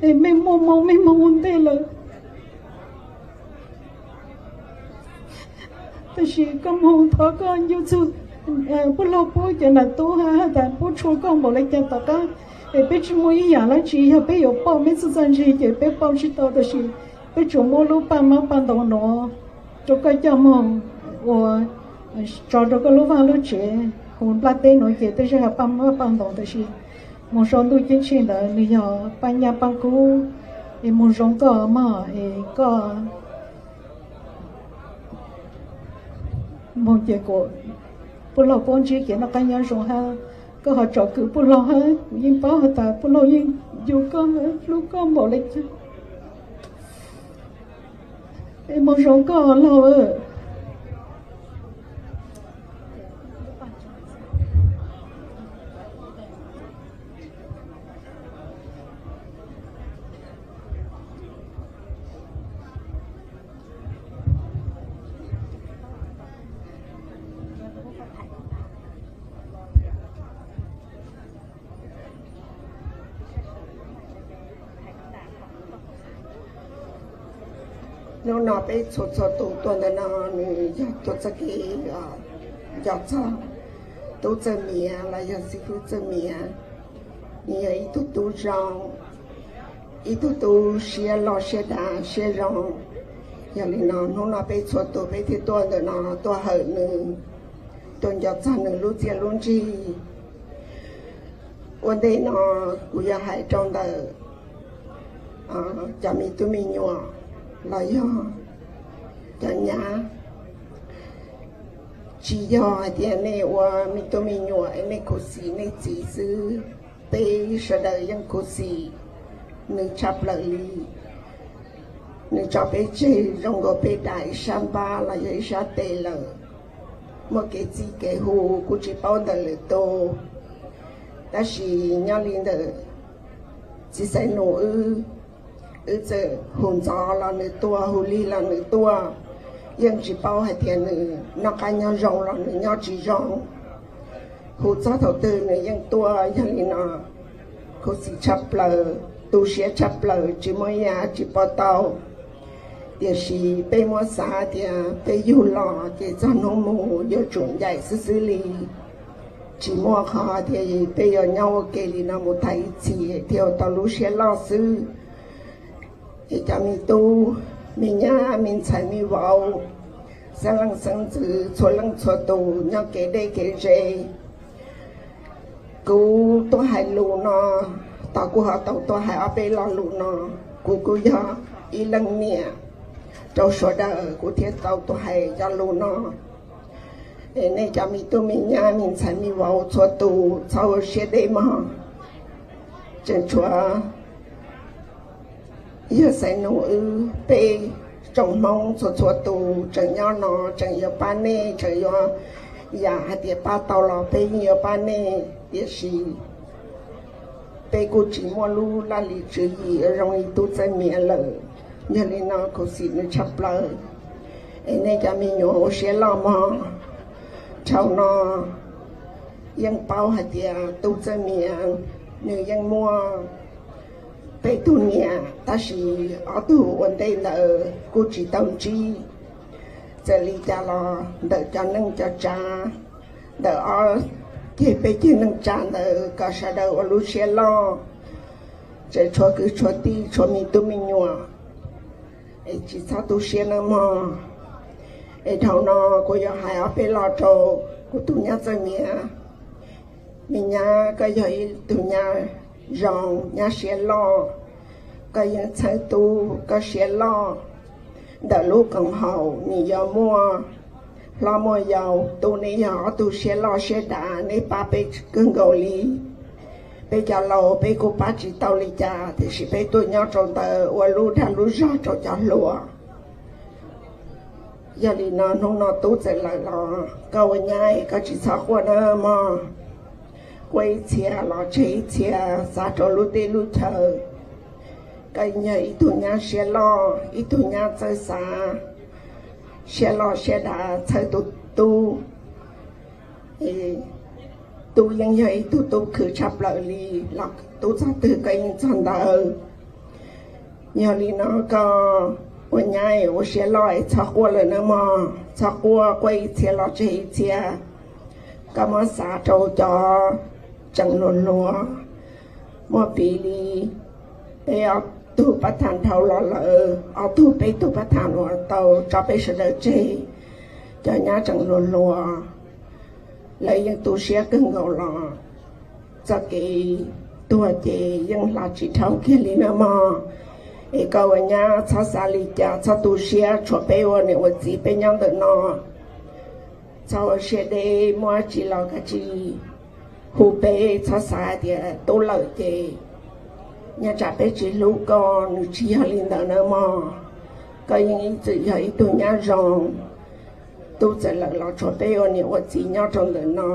es mej muaj moo mej moog ua ntej lawm. Tab sis koj moog thov koj ncu txug Pub Laug Pub cov nam tub hab has tas pub tshua koj npaum le caag tom qab. Es peb tsis muaj ib yaam dlaab tsi, yog peb yuav pauj meb txuj txaj ntsig ces peb pauj tsis tau, tab sis peb tsuas muab lub paj mab paj ntaus nuav rau koj coj moog ua, tso rau koj lub vaaj lub tsev hu nplaj teb nuav ces tej zag has paj mab paj ntaus, tab sis moog sau ntuj ceeb tsheej ntawd nwg yog paj nyaj paj kub. Es moog zoo koj mog, es koj moog ces kuas Pub Laug Pub ntsib kev noj qab nyob zoo hab koj ho tsom kwm Pub Laug hab kuv yeej paub has tas Pub Laug yeej ncu koj hlub koj npaum le caag. Es moog zoo koj laug. Hnub no peb txhua txhua tus tuaj ntawm no, nws yog tuaj txoj kev nco txog tub Txawj Mias los yog xib fwb Txawj Mias. Nws yog ib tug tub zoo, ib tug tub siab loj siab dav siab zoo. Yog li no hnub no peb txhua tus peb thiaj tuaj ntawm no tuaj hawm nws, tuaj nco txog nws lub txiaj lub ntsig. Ua ntej no kuv yog hais rau ntawm cov me tub me nyuam los yog cov nyab, tsis yog hais tias nej ua me tub me nyuam es nej khuv xim nej txiv xwb, peb sawv daws yeej khuv xim nws tshaj plaws li. Nws tso peb tseg zoo nkaus peb dam ib sab npab los yog ib sab tes lawm. Muaj kev txib kev hu kuj tsis paub ntawm lwm tus, tab sis nyob li ntawm txiv xaiv nus wb, wb txawm hu ntxov los nws tuaj, hu lig los nws tuaj, yeej tsis paub hais tias nws noj qab nyob zoo los nws nyob tsis zoo. Hu txog thaum twg nws yeej tuaj. Yog li no khuv xim tshaj plaws, tu siab tshaj plaws, tsis muaj ib yam tsis pom tau. Tiam sis peb muab xav tias peb yug los ces txog hnub mus yuav tsum ncaim xwb xwb li. Tsis muaj qhov tias peb yuav nyob ua ke li no mus tas ib txhis thiaj ua tau lub siab loj xwb. Es cov me tub me nyab me ntxhais me vauv, xeeb leej xeeb ntxwv txhua leej txhua tus nyob kev deb kev ze, kuv tuaj hais lus no, tos kuv ho tau tuaj hais ob peb lo lus no. Kuv kuj yog ib leej niam rau sawv daws, kuv thiaj tau tuaj hais cov lus no. Es nej cov me tub me nyab me ntxhais me vauv txhua tus txhob ua siab deb mog. Tseem tshuav yog xaiv nus wb peb tsoom Hmoob txhua txhua tus tseem nyob no, tseem yuav pab nej, tseem yuav, yam hais tias pab tau los peb yeej yuav pab nej, tiam sis peb kuj tsis muaj lub laj lim tswv yim zoo li tub Txawj Miav lawm. Yog li no khuv xim nws tshaj plaws. Es nej cov me nyuam ua siab loj mog. Dhau no yeej paub hais tias tub Txawj Miav nws yeej muaj peb tug niam, tab sis ob tug ua ntej ntawd kuj tsis tau ntsib. Txawm li cas los ntawm cov neej cov tsav, ntawm ob ceg peb ceg neej tsa ntawd kom sawv daws ua lub siab loj, tseem tshuav kwv tshuav tij tshuav me tub me nyuam, es tsis txhob tu siab nawb mog. Es dhau no kuv yuav hais ob peb lo rau kuv tus nyab Txawj Miav. Me nyab, koj yog ib tug nyab zoo, nyab siab loj, koj yeej txhawb tub koj siab loj. Ntawm lub koom haum nws yuav muaj hlob muaj yau, tub neb yog ob tug siab loj siab dav, neb pab peb kawg nkaus li. Peb cov laus peb kuj pab tsis tau li cas, tiam sis peb tuaj nyob rau ntawd ua lub dag lub zog rau cov hluas. Yog li no hnub no tub txawm lawm los koj ua nyab koj tsis txhob quaj na mog. Quaj ib txhia los tseg ib txhia, xav rau lub teb lub chaw. Koj yog ib tug nyab siab loj, ib tug nyab txawj xav, siab loj siab dav txhawb tus tub. Tub yeej yog ib tug tub khwv tshaj plaws li, los tub txog twg koj yeej txog ntawd. Yog li no koj ua nyab ua siab loj es txhob quaj lawm nawb mog, txhob quaj, quaj ib txhia los tseg ib txhia. Koj muab xav rau cov tseem hluas hluas, muaj piv li peb ob tug pab tham dhau los lawm, ob tug peb tug pab tham uas tau tso peb sawv daws tseg, cov nyab tseem hluas hluas, lawv yeej tu siab kawg nkaus los txoj kev tuag ces yeej hla tsis dhau kiag li nawb mog. Es koj ua nyab txhob xav li cas, txhob tu siab, tshuav peb ua niam ua txiv peb nyob ntawm no. Txhob ua siab deb, muaj dab tsi los kav tsij hu peb, txhob xav hais tias tub lawm ces nyob tsam peb tsis hlub koj, nws tsis yog li ntawd nawb mog. Koj yeej ib txwm yog ib tug nyab zoo. Tub txawm lawm los tshuav peb ua niam ua txiv nyob rau ntawm no.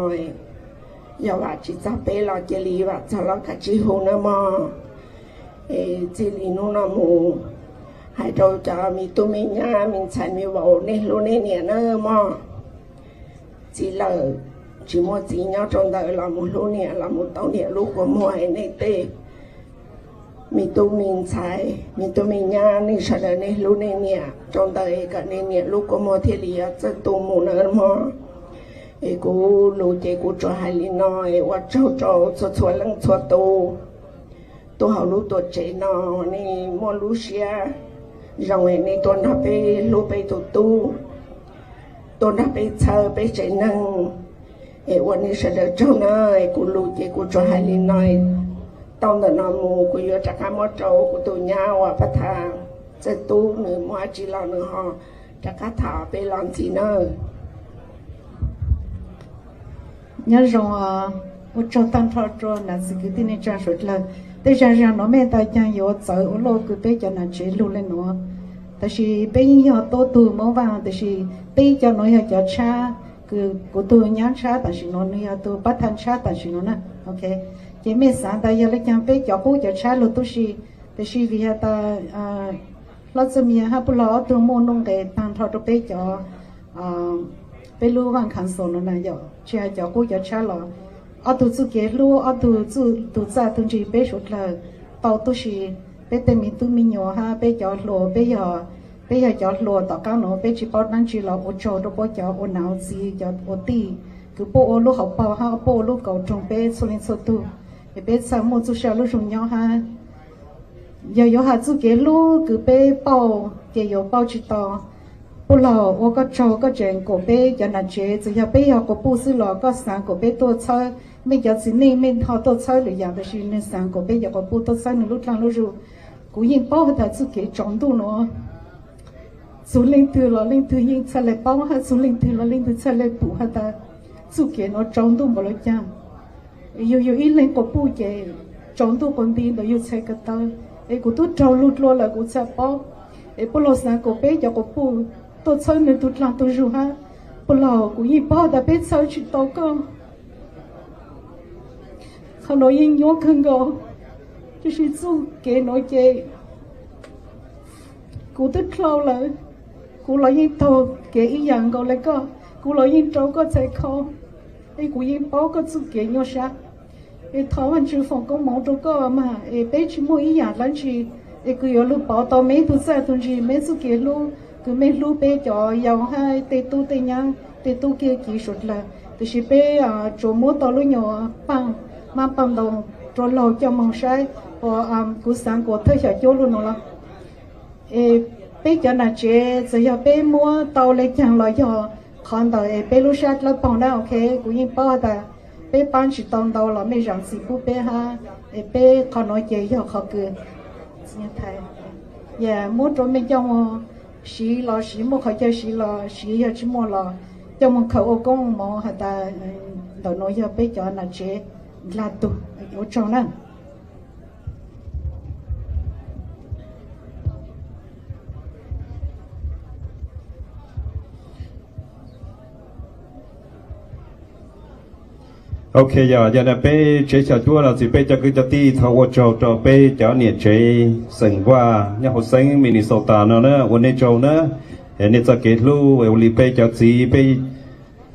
Yog vam tsis txog peb los cia li vam txog los kav tsij hu nawb mog. Es txij li hnub no mus hais rau cov me tub me nyab me ntxhais me vauv, nej hlub nej niam nawb mog. Txiv lawm tsis muaj txiv nyob rau ntawd los mus hlub niam, los mus tau niam lub kua muag. Es nej tej me tub me ntxhais me tub me nyab, nej sawv daws nej hlub nej niam rau ntawd es kom nej niam lub kua muag thiaj li yuav txawj tu mus nawb mog. Es kuv lus ces kuv tsuas hais li no, es ua tsaug rau txhua txhua leej txhua tus tuaj hauv lub tuam tsev no, nej muaj lub siab zoo es nej tuaj nrog peb hlub peb tus tub, tuaj nrog peb txhawb peb tsev neeg. Es ua nej sawv daws tsaug na. Es kuv lus ces kuv tsuas hais li no, tau ntawm no mus kuv yuav rov qab muab rau kuv tus nyab uas pab tham Txawj Tub, nws muaj dab tsi los nws ho rov qab tham peb los ntxiv nawb. Nyob zoo, ua tsaug tag nrho rau nam txiv kwv tij neej tsa suav dlawg. Tej zag zag no mej ntau caag yuav txawv ua luaj kws peb cov nam tsev lug le nuav. Tab sis peb yeej yog tuab tug Moob Vaaj, tab sis peb cov nuav yog cov tshab, kws kuv tug nyab tshab tam sim nuav nws yog tug pab tham tshab tam sim nuav na. Ok, ces mej xaav tas yog le caag peb cov qub cov tshab lug tub si, tab sis vim has tas Hlob Txwj Mias hab Pub Los ob tug muaj nuj nqes taag nrho rau peb cov, peb lub Vaaj Council nuav na yom, tsi has cov qub cov tshab los ob tug txuj kev hlub, ob tug txuj tug txaj tug ntsig peb suav dlawg tau tub si. Peb tej me tub me nyuam hab peb cov hluas, peb yog, peb yog cov hluas tom qab nuav peb tsi paub dlaab tsi los ua tsaug rau puab cov ua nam ua txiv, cov ua tij, tus puab ua lub hauv paug hab puab ua lub kaum roog peb txhua leej txhua tug, es peb txhaj muaj txuj sa lub zoo nyob hab. Yog yuav has txuj kev hlub kws peb pauj ces yuav pauj tsi tau. Puab laug ua koj tsaug koj tseem kuas peb cov nam tsev, txawm yog peb yog quas puj xwb los koj xaav kuas peb tuaj txhawb. Mej cov txiv neej mej ho tuaj txhawb lwm yaam tab sis nwg xaav kuas peb cov quas puj tuaj txhawb nwg lub dlaag lub zug. Kuv yeej paub has tas txuj kev tsaus ntuj nuav txug leej twg los leej twg yeej txhaj le paub hab txug leej twg los leej twg txhaj le pum has tas txuj kev nuav tsaus ntuj npaum le caag. Yug yug ib leeg quas puj ces tsaus ntuj quas nti ntawm yug txhais ko taw, es kuv tub raug lug dlua lawm kuv txhaj paub. Es puab laug xaav kuas peb cov quas puj tuaj txhawb nwg tug dlaag tug zug hab. Puab laug kuv yeej paub tas peb txhawb tsi tau koj. Qhov nuav yeej nyuaj kawg nkaus, tab sis txuj kev nuav ces kuv twb dlhau lawm. Kuv los yeej taug kev ib yaam nkaus le koj, kuv los yeej rau koj txhais ko, es kuv yeej paub koj txuj kev nyuaj sab. Es thov Vaajtswv foom koob moov rau koj mas es peb tsi muaj ib yaam dlaab tsi, es kws yuav lug pov tau meb tug txaj tug ntsis, meb txuj kev hlub kws mej hlub peb cov yau hab tej tub tej nyab tej tub kiag kiv suav dlawg. Tab sis peb tsuas muab tau lub nyuag paaj mab paaj ntoo rua laug coj moog saib, kuv xaav kuas thawj xyom cuab lug nuav los es peb cov nam tsev txawm yog peb muab tau le caag los yog qhov ntawm es peb lub sab dlawb paug na, ok, kuv yeej paub tas peb paab tsi tau ntau los mej zaam txim pub peb hab. Es peb qhov nuav ces yog qhov kws muab rua mej coj moog siv los siv, muaj qhov chaw siv los siv, yog tsi muaj los coj moog khaws ua koob moov has tas ntawm nuav yog peb cov nam tsev dlaa tug. Ua tsaug na. Ok, yog yog peb tsev xyom cuab los txiv peb cov kwv cov tij thov ua tsaug rau peb cov niam tsev xeem Vaj nyob hauv xeev Minnesota no na, ua nej tsaug na. Es nej txoj kev hlub es ua li peb cov txiv peb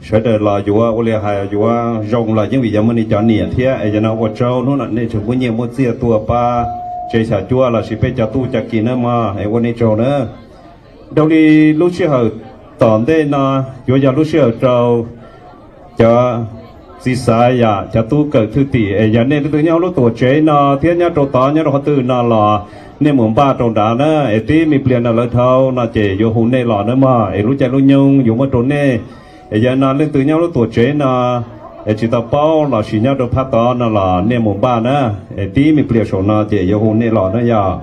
sawv daws los yuav ua li has yuav zoo los yeej vim yog muaj nej cov niam thiab. Es yog no ua tsaug hnub no nej tseem muab nyiaj muab txiaj tuaj pab tsev xyom cuab los sis peb cov tub cov kiv na mog, es ua nej tsaug na. Dhau li lub sij hawm tom ntej no yuav yog lub sij hawm rau cov txiv xaiv yom, cov tub kawm thwj tim es yog nej leej twg nyob lub tuam tsev no thiab nyob rau tod nyob rau qhov twg no los nej mus npaj rau nrad na. Es tib me pliag no lawv dhau no ces yuav hu nej los na mog, es lub caij lub nyoog yuav muab rau nej. Es yog no leej twg nyob lub tuam tsev no es tsis tau paub los sis nyob rau phab tod no los nej mus npaj na, es tib me pliag saum no ces yuav hu nej los na yog.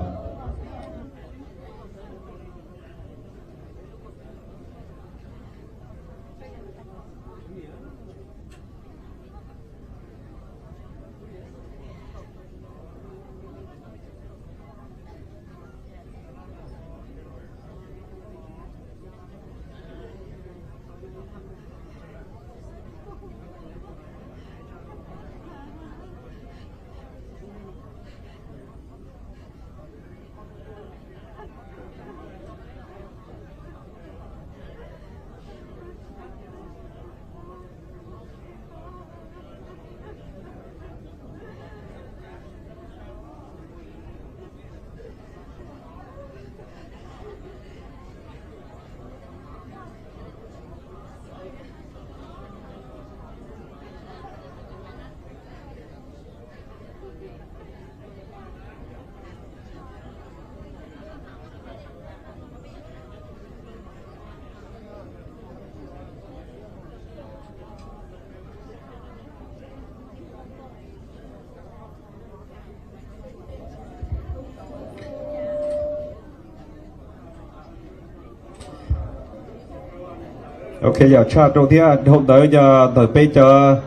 Ok, yog tshaj rau thiab dhau ntawd yog ntawm peb cov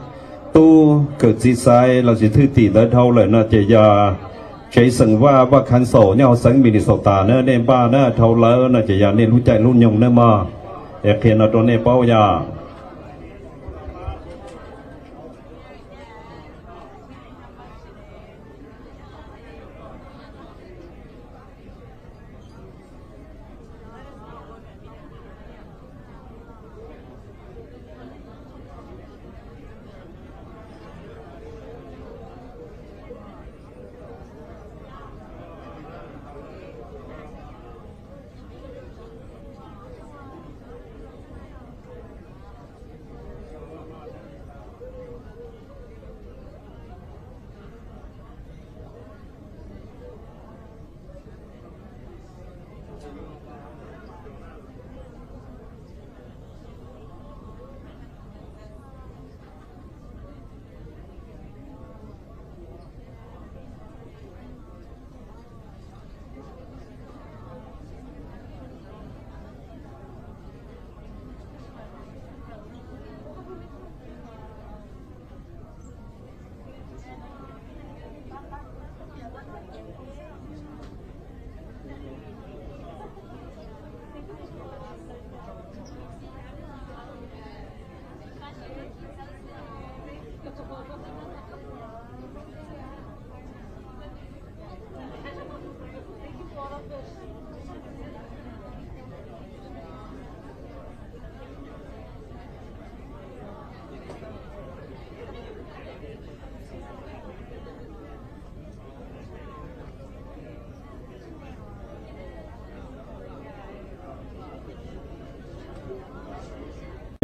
tub kawm txiv xaiv los sis thwj tim ntawd dhau lawm no ces yog tsev xeem Vaj, Vaj Khav Xaum nyob hauv xeev Minnesota na, nej npaj na dhau lawm no ces yog nej lub caij lub nyoog na mog. Es qhia no rau nej paub yog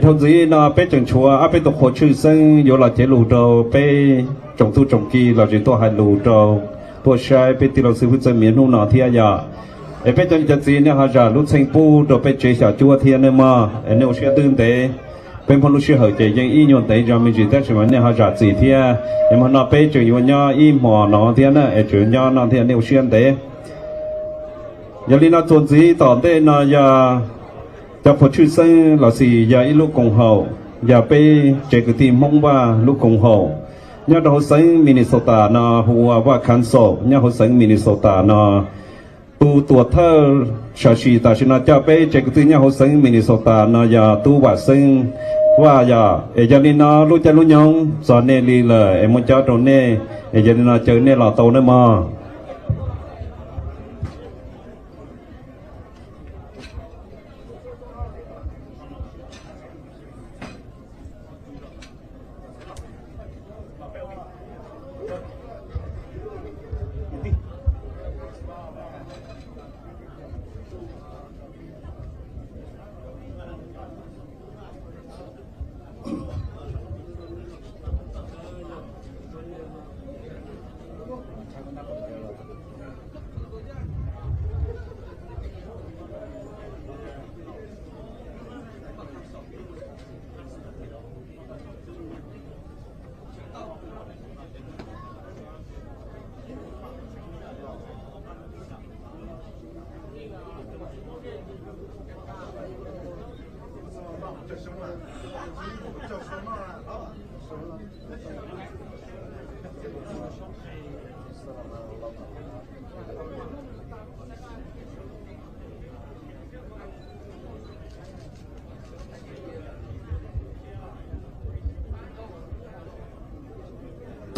Dhau ntxiv no peb tseem tshuav ob peb tug qhua tshwj xeeb yuav los cev lus rau peb tsoom tub tsoom ki los sis tuaj hais lus rau, tuaj saib peb tij laug xib fwb Txawj Miav hnub no thiab yom. Es peb cov niam cov txiv nej ho zam lub txheej pub rau peb tsev xyom cuab thiab nej mog, es nej ua siab ntev. Peb muaj lub sij hawm ces yeej ib nyuag ntev zog me ntsis tab sis mas nej ho zam txim thiab. Es hmo no peb tseem yuav nyob ib hmos no thiab na, es tseem nyob no thiab nej ua siab ntev. Yog li no txuas ntxiv tom ntej no yog cov qhua tshwj xeeb los sis yog ib lub koom haum, yog peb tsev kwv tij Hmoob Vaj lub koom haum nyob rau hauv xeev Minnesota no hu ua Vaj Council nyob hauv xeev Minnesota no. Tus tuam thawj sam sim tam sim no coj peb tsev kwv tij nyob hauv xeev Minnesota no yog Tub Vam Xeeb Vaj yom. Es yog li no lub caij lub nyoog txog nej li lawm es muaj cob rau nej, es yog li no caw nej los tau nawb mog.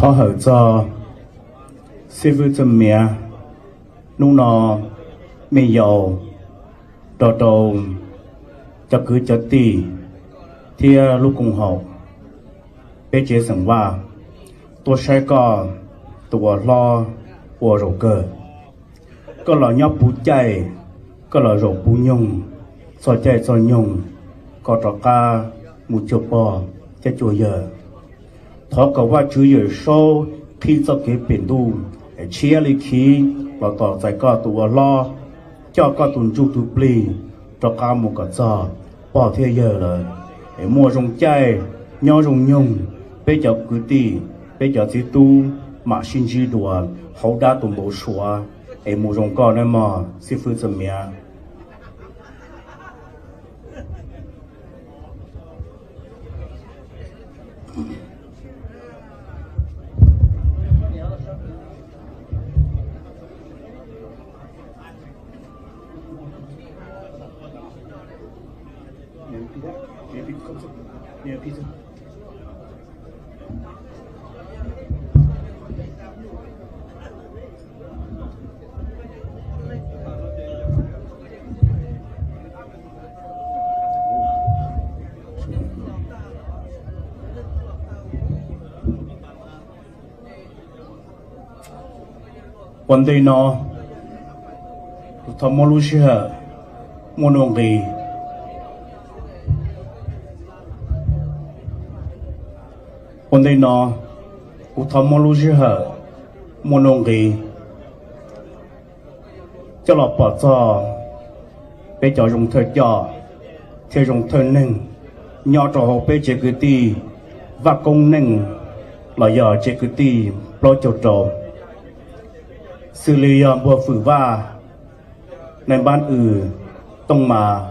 Thov hawm txog xib fwb Txawj Miav, hnub no me yaus nrog rau cov kwv cov tij thiab lub koom haum peb tsev xeem Vaj tuaj saib koj tus uas hlob ua zaum kawg. Koj los nyob puv caij, koj los zaum puv nyoog, txog caij txog nyoog koj rov qab mus cuag pog thiab cuag yawg. Thov kom Vajtswv Yawm Saub qhib txoj kev pem ntuj tshiab li khiv los tos txais koj tus uas hlob, coj koj tus ntsuj tus plig rov qab mus kom txog pog thiab yawg lawm, es muaj zoo caij nyob zoo nyoog, peb cov kwv tij, peb cov txiv tub mam sib ntsib dua hauv dab tus npau suav, es mus zoo koj nawb mog xib fwb Txawj Miav. Ua ntej no, kuv thov muab lub sij hawm muaj nuj nqis. Ua ntej no, kuv thov muab lub sij hawm muaj nuj nqis coj los pom txog peb cov zoo thawj coj thiab zoo thawj neeg nyob rau hauv peb tsev kwv tij Vaj Koob Neej los yog tsev kwv tij plaub caug rau, xws li yog Npuag Fwm Vaj, Nais Npab Wm, Tooj Mas,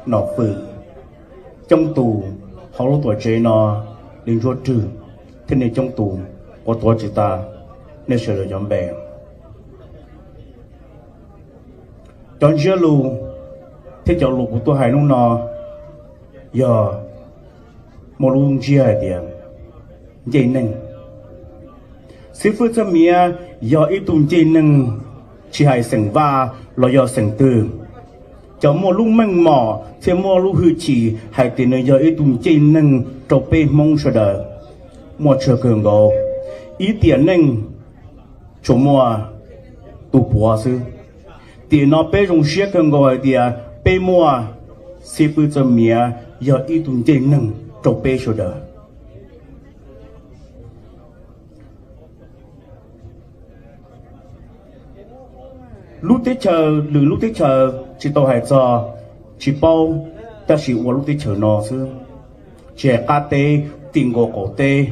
Nom Fwm, coob tus hauv lub tuam tsev no li Ntsuab Rwg thiab nej coob tus uas tuav tsis tas nej sawv daws cov npe. Cov ntsiab lus thiab cov lus kuv tuaj hais hnub no yog muaj lub ntsiab hais tias ncej neeg. Xib fwb Txawj Miav yog ib tug ncej neeg, tsis hais xeem Vaj los yog xeem twg, cov muaj lub meej mom thiab muaj lub hwj chim hais tias nws yog ib tug ncej neeg rau peb Hmoob sawv daws muaj tsawg kawg nkaus. Ib tiam neej tsuas muaj tus puav xwb. Tiam no peb zoo siab kawg nkaus hais tias peb muaj xib fwb Txawj Miav yog ib tug ncej neeg rau peb sawv daws. Lub teb chaws, lwm lub teb chaws tsis tau hais txog, tsis paub, tab sis ua lub teb chaws no xwb, tsis hais qab teb, tim nkaus qaum teb,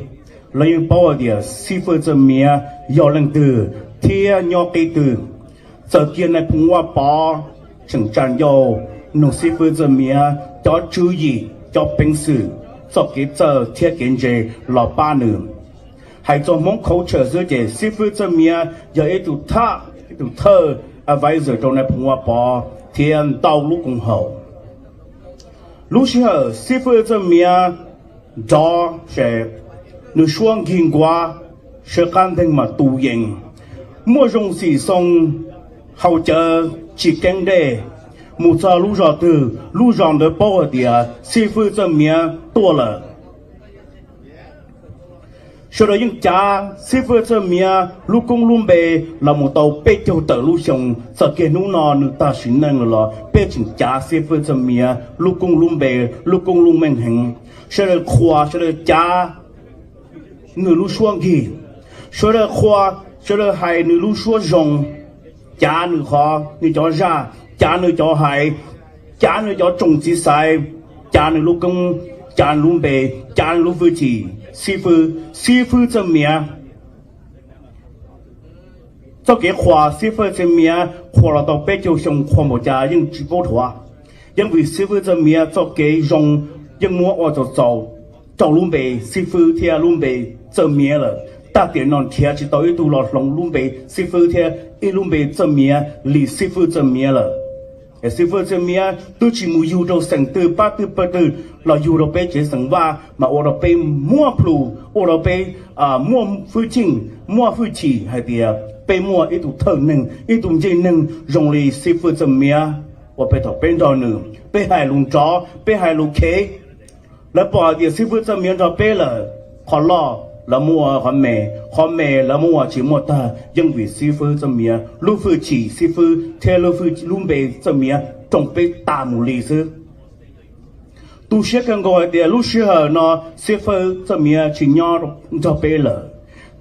los yeej paub hais tias xib fwb Txawj Miav yog leej twg thiab nyob qib twg. Txawm kiag Nais Phoo Vaj Pov tseem tsa ncauj, nug xib fwb Txawj Miav cov tswv yim, cov peev xwm, txoj kev txawj thiab kev ntse los pab nws. Hais txog Hmoob culture xwb ces xib fwb Txawj Miav yog ib tug thawj, ib tug thawj advisor rau Nais Phoo Vaj Pov thiab ntau lub koom haum. Lub sij hawm xib fwb Txawj Miav nrov, nws suab nkig nkuav, sawv qab nteeg mas tu yees, muaj zoo xim xoo, haus cawv tsis keeb dej, mus txog lub zos twg lub zos ntawd paub hais tias xib fwb Txawj Miav tuaj lawm. Sawv daws yeej cav xib fwb Txawj Miav lub koob lub npe los mus tau peb caug tawm lub xyoo, txog kiag hnub no nws tag sim neej lawm los peb tseem cav xib fwb Txawj Miav lub koob lub npe, lub koob lub meej heev. Sawv daws qhuas, sawv daws cav nws lub suab nkig, sawv daws qhuas, sawv daws hais nws lub suab zoo, cav nws qhov, nws cov zaj, cav nws cov hais, cav nws cov tsoom txiv xaiv, cav nws lub koob, cav nws lub npe, cav nws lub hwj chim, xib fwb, xib fwb Txawj Miav. Txoj kev qhuas xib fwb Txawj Miav qhuas los tau peb caug xyoo, qhuas npaum cas yeej tsis paub dhuav. Yeej vim xib fwb Txawj Miav txoj kev zoo yeej muab ua txaus txaus rau lub npe xib fwb thiab lub npe Txawj Miav lawm. Tag tiam no nrhiav tsis tau ib tug los hloov lub npe xib fwb thiab ib lub npe Txawj Miav li xib fwb Txawj Miav lawm. Xib fwb Txawj Miav twb tsis mus yug rau xeem twg pab twg pawg twg los yug rau peb tsev xeem Vaj mas ua rau peb muaj plhus, ua rau peb muaj hwj chim, muaj hwj chim hais tias peb muaj ib tug thawj neeg, ib tug ncej neeg zoo li xib fwb Txawj Miav uas peb thaum peb nrog nws, peb hais lus nrov, peb hais lus khev, lawv pom hais tias xib fwb Txawj Miav nrog peb lawm, qhov loj lawv muab ua qhov me, qhov me lawv muab ua tsis muaj tag, yeej vim xib fwb Txawj Miav lub hwj chim xib fwb thiab lub npe Txawj Miav roos peb tas mus li xwb. Tu siab kawg nkaus hais tias lub sij hawm no xib fwb Txawj Miav tsis nyob nrog peb lawm,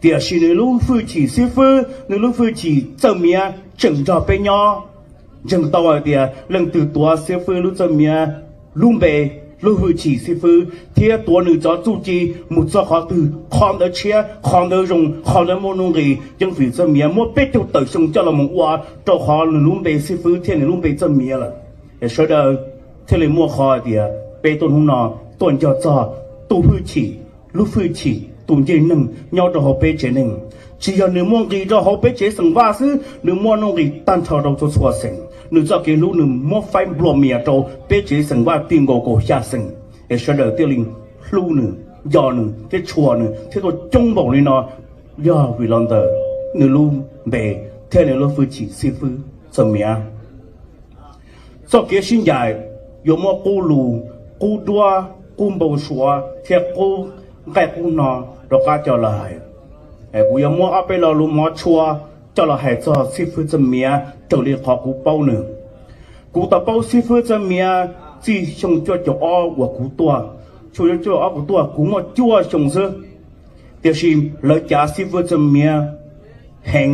tiam sis nws lub hwj chim xib fwb, nws lub hwj chim Txawj Miav tseem nrog peb nyob. Ntseeg tau hais tias leej twg tuav xib fwb lub Txawj Miav lub npe, lub hwj chim xib fwb thiab tuav nws cov txuj ci mus txog qhov twg, qhov ntawd tshiab, qhov ntawd zoo, qhov ntawd muaj nuj nqis, yeej vim Txawj Miav muab peb caug tawm xyoo coj los mus ua rau qhov nws lub npe xib fwb thiab nws lub npe Txawj Miav lawm. Es sawv daws thiaj li muaj qhov hais tias peb tuaj hnub no tuaj nco txog tus hwj chim, lub hwj chim tus ncej neeg nyob rau hauv peb tsev neeg. Tsis yog nws muaj nqis rau hauv peb tsev xeem Vaj xwb, nws muaj nuj nqis tag nrho rau txhua txhua xeem. Nws txoj kev hlub nws muab faib nplua mias rau peb tsev xeem Vaj ti nkaus kaum xya xeem, es sawv daws thiaj li hlub nws, nco nws thiab tshua nws thiab tuaj coob npaum li no. Yog vim los ntawm nws lub npe thiab nws lub hwj chim xib fwb Txawj Miav. Txoj kev sib ncaim yuav muab qub lus, qub duab, qub npau suav thiab qub nqaij qub hno rov qab coj los hais. Kuv yuav muab ob peb lo lus mov tshua coj los hais txog xib fwb Txawj Miav raws li qhov kuv paub nws. Kuv tau paub xib fwb Txawj Miav txij xyoo cuaj caum ob uas kuv tuaj, xyoo cuaj caum ob kuv tuaj kuv muaj cuaj xyoo xwb, tiam sis lawv cav xib fwb Txawj Miav heev.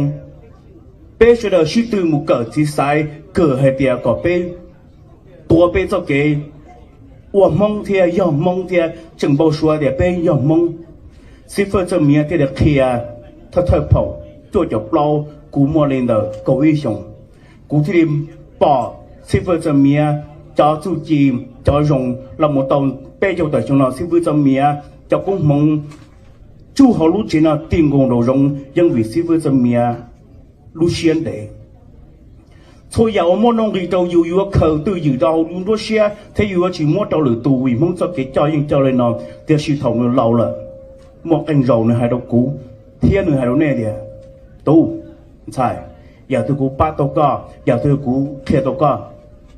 Peb sawv daws sib tw mus kawm txiv xaiv kawm hais tias kom peb tuav peb txoj kev ua Hmoob thiab yog Hmoob thiab tseem npau suav tias peb yog Hmoob. Xib fwb Txawj Miav thiaj li qhia thawj thawj phaum cuaj caum plaub, kuv muaj li ntawm kaum ib xyoos. Kuv thiaj li pom xib fwb Txawj Miav cov txuj ci, cov zoo los mus tau peb caug tawm xyoo no xib fwb Txawj Miav cov koob hmoov tsuj hauv lub tsev no ti nkaus nraum zoov yeej vim xib fwb Txawj Miav lub siab ntev. Txhua yam uas muaj nuj nqis rau yus yuav khaws twj ywm rau hauv yus nruab siab thiab yus yuav tsis muab rau lwm tus vim Hmoob txoj kev coj yeej coj li no. Tiam sis thaum nws laus lawm, muaj qee zaus nws hais rau kuv thiab nws hais rau nej tias, Tub, ntxhais, yam twg kuv pab tau koj, yam twg kuv qhia tau koj,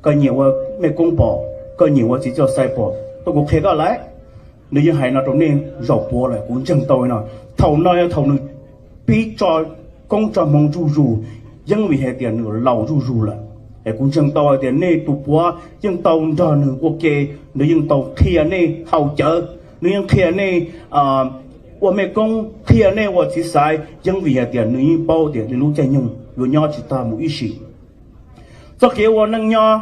koj nyiam ua mej koob pom, koj nyiam ua txiv coj xaiv pom, tuaj kuv qhia koj lawm. Nws yeej hais no rau nej zaum puav lawm, kuv ntseeg tau li no. Thaum no yog thaum nws pib tso koob tso hmoov zuj zus, yeej vim hais tias nws laus zuj zus lawm. Kuv ntseeg tau hais tias nej tus puav yeej tau nrog nws ua ke, nws yeej tau qhia nej haus cawv, nws yeej qhia nej ua mej koob, qhia nej ua txiv xaiv, yeej vim hais tias nws yeej paub tias nws lub caij nyoog yuav nyob tsis tag mus ib sim. Txoj kev ua neej nyob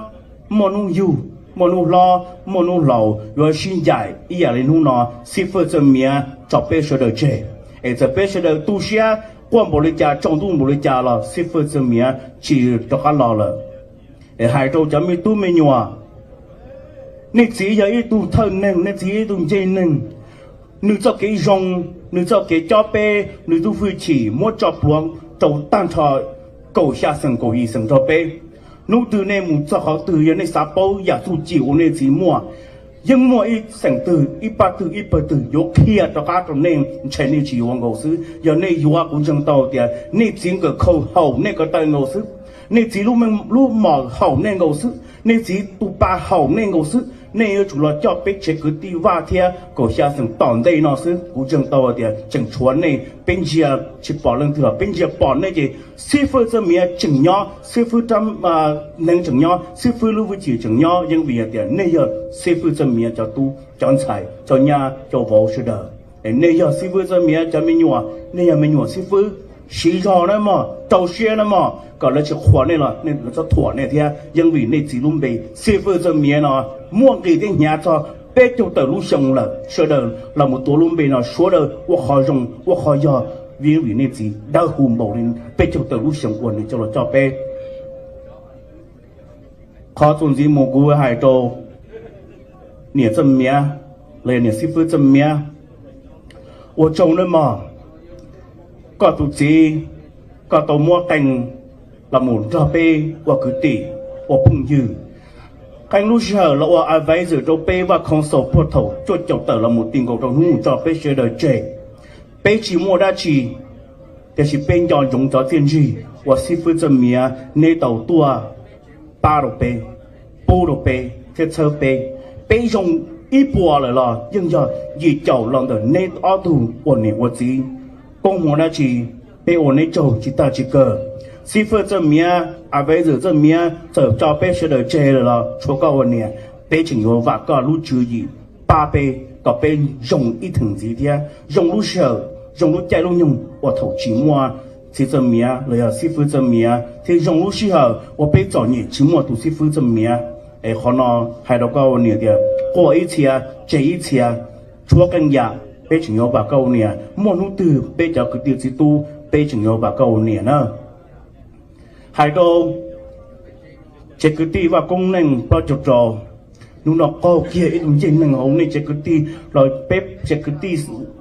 muaj hnub yug, muaj hnub hlob, muaj hnub laus, yuav sib ncaim ib yam li hnub no. Xib fwb Txawj Miav tso peb sawv daws tseg, es txawm peb sawv daws tu siab quaj npaum li cas, tsaus ntuj npaum li cas los xib fwb Txawj Miav tsis rov qab los lawm. Es hais rau cov me tub me nyuam, nej txiv yog ib tug thawj neeg, nej txiv yog ib tug ncej neeg. Nws txoj kev zoo, nws txoj kev cob peb, nws tug hwj chim muab tso pluav rau tag nrho kaum xya xeem kaum yim xeem nrog peb. Hnub twg nej mus txog qhov twg, yog nej xav paub yam txuj ci uas nej txiv muaj, yeej muaj ib xeem twg, ib pab twg, ib pawg twg yuav qhia rov qab rau nej, ntshe nej tsis yuav nkaus xwb. Yog nej yuav, kuv ntseeg tau tias nej txiv nkawm khau haum nej ko taw nkaus xwb, nej txiv lub, lub mom haum nej nkaus xwb, nej txiv tus pa haum nej nkaus xwb. Nej yuav tsum los coj peb tsev kwv tij Vaj thiab kaum xya xeem tom ntej no xwb. Kuv ntseeg tau tias tseem tshuav nej, peb ntsia tsis pom leej twg los peb ntsia pom nej ces xib fwb Txawj Miav tseem nyob, xib fwb Rab Neeb tseem nyob, xib fwb lub hwj chim tseem nyob, yeej vim hais tias nej yog xib fwb Txawj Miav cov tub cov ntxhais cov nyab cov vauv sawv daws. Nej yog xib fwb Txawj Miav cov me nyuam, nej yog me nyuam xib fwb. Siv zog na mog, rau siab na mog, kom lawv tsis qhuas nej los lawv txhob thuam nej thiab. Yeej vim nej txiv lub npe xib fwb Txawj Miav no muaj nqis thiab hnyav txog peb caug tawm lub xyoo lawm, sawv daws los mus tuav lub npe no sawv daws ua qhov zoo ua qhov yog, yeej vim nej txiv dawb huv npaum li peb caug tawm lub xyoo uas nws coj los coj peb. Qhov txuas ntxiv mus kuv hais rau niam Txawj Miav los yog niam xib fwb Txawj Miav, ua tsaug nawb mog. Koj tus txiv, koj tau muab qee los mus nrog peb ua kwv tij, ua phooj ywg. Qee lub sij hawm los ua advisor rau peb Vaj Khoo Xaus puag thaum cuaj caum tawm los mus ti nkaus rau hnub mus tso peb sawv daws tseg. Peb tsis muaj dab tsi, tiam sis peb nco ntsoov cov txiaj ntsig uas xib fwb Txawj Miav neb tau tuaj pab rau peb, pub rau peb thiab txhawb peb. Peb zoo ib puas lawm los yeej yog yim caum los ntawm neb ob tug ua niam ua txiv. Koob hmoov dab tsi, peb ua neb tsaug tsis tag tsis kawg. Xib fwb Txawj Miav, advisor Txawj Miav, txawm tso peb sawv daws tseg lawm los tshuav koj ua niam, peb tseem yuav vam koj lub tswv yim pab peb kom peb zoo ib theem ntxiv thiab zoo lub sij hawm, zoo lub caij lub nyoog uas thaum tsis muaj txiv Txawj Miav los yog xib fwb Txawj Miav, thiab zoo lub sij hawm uas peb txom nyem tsis muaj tus xib fwb Txawj Miav. Es qhov no hais rau koj ua niam tias quaj ib txhia, tseg ib txhia, tshuav qee yam peb tseem yuav vam koj ua niam. Muaj hnub twg peb cov kwv tij txiv tub peb tseem yuav vam koj ua niam na. Hais rau tsev kwv tij Vaj Koob Neej plaub caug rau, hnub no qaug kiag ib tug ncej neeg hauv nej tsev kwv tij los peb tsev kwv tij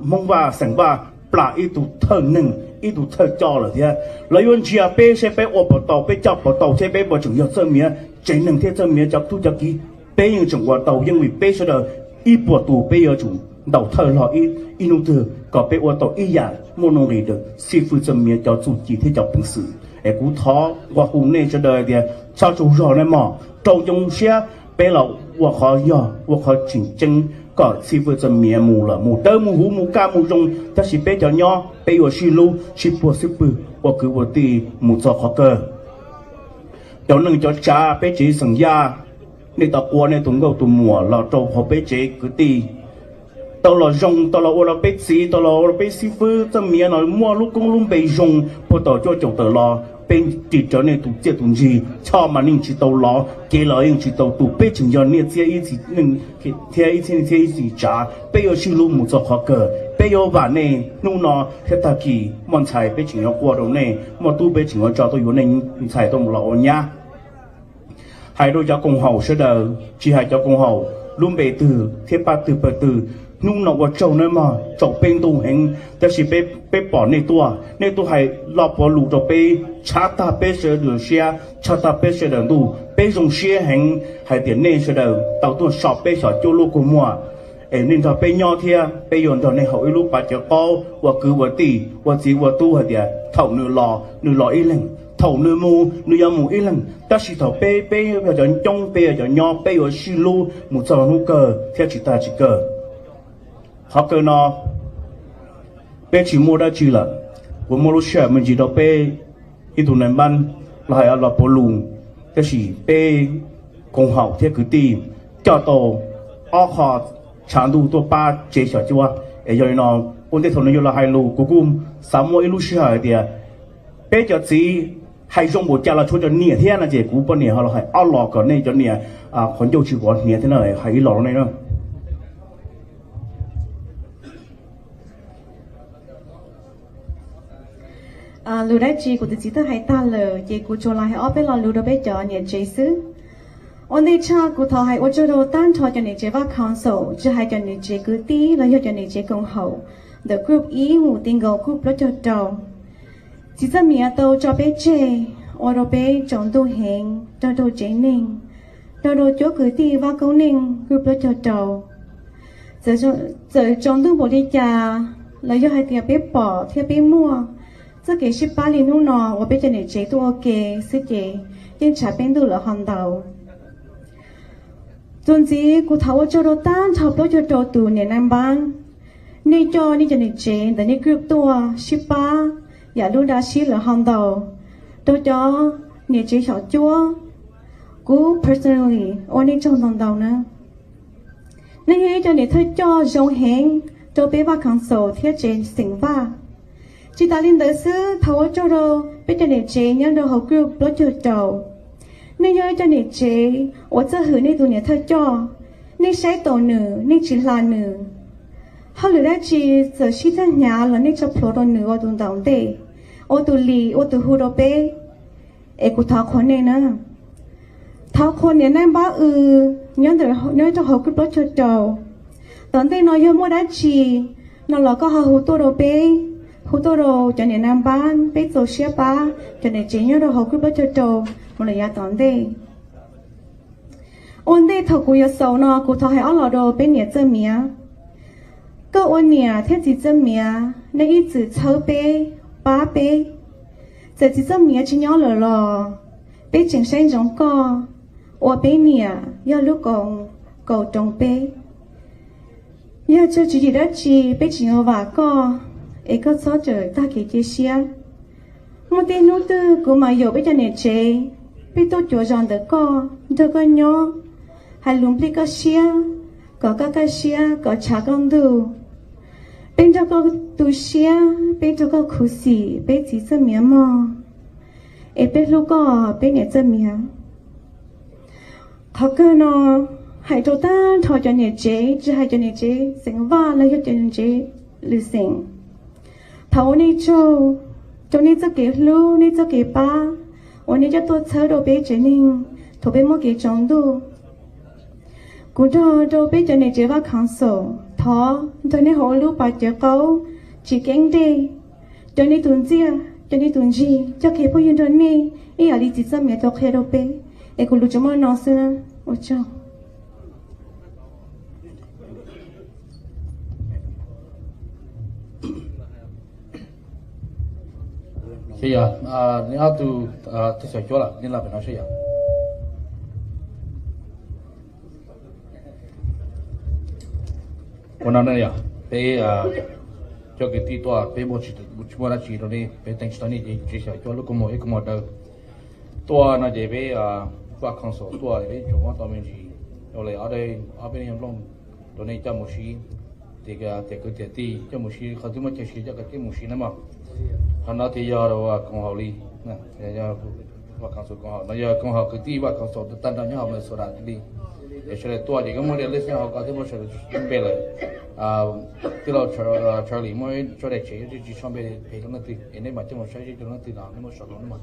Hmoob Vaj xeem Vaj plam ib tug thawj neeg ib tug thawj coj lawm thiab. Lawv yuav ntsia peb seb peb ua puas tau, peb coj puas tau thiab peb puas tseem yog Txawj Miav tsev neeg thiab Txawj Miav cov tub cov kiv. Peb yeej tseem ua tau, yeej vim peb sawv daws ib puas tus peb yuav tsum ntaus thawj hlo ib hnub twg kom peb ua tau ib yam muaj nuj nqis ntawm xib fwb Txawj Miav cov txuj ci thiab cov peev xwm. Es kuv thov nqua hu nej sawv daws tias txhob tsaug zog nawb mog, rau ncoo siab, peb los ua qhov yog ua qhov tseem ceeb kom xib fwb Txawj Miav mus los mus dawb mus huv mus kaj mus zoo, tab sis peb cov nyob peb yuav sib hlub sib puag xib pwg ua kwv ua tij mus txog qhov kawg. Cov neej cov tsav peb tsev xeem Yaj, nej tau qua nej tus nkauj tus muam los rau hauv peb tsev kwv tij, tau los zoo, tau los ua rau peb txiv, tau los ua rau peb xib fwb Txawj Miav no muaj lub koob lub npe zoo puag thaum cuaj caum tawm los. Peb ris rawv nej tus txiaj tus ntsig, choj mas nej tsis tau lov, kev los yeej tsis tau tu, peb tseem yog niaj txiab ib txhis neej thiab ib txhis neej thiab ib txhis tsav, peb yuav sib hlub mus txog qhov kawg. Peb yuav vam nej hnub no thiab tag kis muaj ntxhais peb tseem yuav qua rau nej, muaj tub peb tseem yuav tso tuaj yuav nej ntxhais tuaj mus los ua nyab. Hais rau cov koom haum sawv daws, tsis hais cov koom haum lub npe twg thiab pab twg pawg twg, hnub no ua tsaug nawb mog, tsaus peb ntuj heev, tab sis peb pom nej tuaj, nej tuaj hais lo puav lus rau peb, tshav tag peb sawv daws siab, tshav tag peb sawv daws ntuj, peb zoo siab heev hais tias nej sawv daws tau tuaj so peb xyom cuab lub kua muag. Es nej nrog peb nyob thiab peb yuav nrog nej haus ib lub pas cawv qaub ua kwv ua tij ua txiv ua tub hais tias thaum nws los nws los ib leeg, thaum nws mus nws yuav mus ib leeg, tab sis thaum peb, peb yog cov ncoob peb yog cov nyob peb yuav sib hlub mus txog hnub kawg thiab tsis tag tsis kawg. Qhov kawg no peb tsis muaj dab tsi lawm. Kuv muaj lub sij hawm me ntsis rau peb ib tug nais npab los hais lo puav lus, Tab sis peb koom haum thiab kwv tij coj tau ob qho tshav ntuj tuaj pab tsev xyom cuab. Es yog li no, ua ntej thaum nws yuav los hais lus, kuv kuj xav muaj ib lub sij hawm hais tias peb cov txiv hais zoo npaum cas los tshuav cov niam thiab no ces kuv poj niam ho los hais ob los kom nej cov niam qhov ncauj tsis quav hniav thiab na, hais ib los rau nej na. Lus dab tsi kuv tus txiv twb hais tag lawm, ces kuv tsuas los hais ob peb lo lus rau peb cov niam tsev xwb. Ua ntej tshaj kuv thov hais ua tsaug rau tag nrho cov niam tsev Vaj Council, tsis hais cov niam tsev kwv tij los yog cov niam tsev koom haum ntawm group ib mus ti nkaus group plaub caug rau. Txiv Txawj Miav tau tso peb tseg, ua rau peb tsaus ntuj heev, nrog rau tsev neeg, nrog rau cuab kwv tij vaj koob neej group plaub caug rau. Txawm tsaus ntuj npaum li cas los yog hais tias peb pom thiab peb muaj txoj kev sib pab li hnub no uas peb cov niam tsev tuaj ua ke xwb ces yeej tshav peb ntuj lawm ho ntau. Txuas ntxiv kuv thov ua tsaug rau tag nrho plaub caug rau tus niam nab npab, nej coj nej cov niam tsev ntawm nej group tuaj sib pab yam lub dab sib lawm ho ntau rau cov niam tsev xyom cuab. Kuv personally ua nej tsaug ntau ntau na. Nej yog ib co niam thawj coj zoo heev rau peb Vaj Council thiab tsev xeem Vaj. Tsis tas li ntawd xwb, thov ua tsaug rau peb cov niam tsev nyob rau hauv group plaub caug rau. Nej yog ib co niam tsev uas txawj hwm nej tus niam thawj coj, nej saib taus nws, nej tsis hla nws. Hauj lwm dab tsi txawm sib tag hnyav los nej tso plhuav rau nws ua tus ntaus ntej, ua tus lead, ua tus hu rau peb. Es kuv thov qhuas nej na. Thov qhuas niam nab npab W nyob rau hauv group plaub caug rau. Tom ntej no yog muaj dab tsi no los koj ho hu tuaj rau peb, hu tuaj rau cov niam nab npab, peb txaus siab pab cov niam tsev nyob rau hauv group plaub caug rau mus lawm yav tom ntej. Ua ntej thaum kuv yuav xaus no kuv thov hais ob los rau peb niam Txawj Miav. Koj ua niam thiab txiv Txawj Miav, nej ib txwm txhawb peb, pab peb. Txawm txiv Txawj Miav tsis nyob lawm los peb tseem saib ntsoov koj ua peb niam yog lub koom, koom roos peb. Yog tsawg tswv yim dab tsi peb tseem yuav vam koj, es koj txhob txawm tag kev cia siab. Muaj tej hnub twg kuv mam yaum peb cov niam tsev, peb tuaj cuav zos ntawm koj, nrog koj nyob, hais lus nplij koj siab, kom koj kaj siab, kom tshav koj ntuj. Peb nrog koj tu siab, peb nrog koj khuv xim, peb txiv Txawj Miav mog. Es peb hlub koj, peb niam Txawj Miav. Qhov kawg no hais rau tag nrho cov niam tsev, tsis hais cov niam tsev xeem Vaj los yog cov niam tsev lwm xeem. Thov ua nej tsaug rau nej txoj kev hlub, nej txoj kev pab uas nej coj tuaj txhawb rau peb tsev neeg thaum peb muaj kev tsaus ntuj. Kuv nrog rau peb cov niam tsev Vaj Council, thov nrog nej hauv lub pas cawv qaub tsis keeb dej, cov nej tus ntxiaj, cov nej tus ntsig, coj kev phooj ywg nrog nej ib yam li txiv Txawj Miav tau qhia rau peb. Es kuv lus tsuas muaj no xwb na. Ua tsaug. Seb yog neb ob tug twb xyom cuab lawm, neb los pem no seb yog. Ua no ne yog peb cov kwv tij tuaj, peb muaj tsis, tsis muaj dab tsi rau nej, peb teeb tsis tau nej ces tsis xyom cuab lub koob mus ib koob mus daws. Tuaj no ces peb Vaj Council tuaj peb tsuas muab tau me ntsis rau li ob, ob peb leeg nplooj rau nej coj mus siv, tias kwv tiam tij coj mus siv, qhov twg muaj chaw siv coj kav tij mus siv na mog. Qhov no ces yog rau koom haum li, Vaj Council koom haum no yog koom haum kwv tij Vaj Council tag nrho nyob hauv Minnesota li. Es sawv daws tuaj ces koj muaj diav lej xeeb hauv ko twb muab sawv daws npe lawm. Tij laug Charlie muab tso daim tsev tsis tso npe phem rau leej twg es nej mam coj mus saib seb rau leej twg no nej muab sau rau nej mas.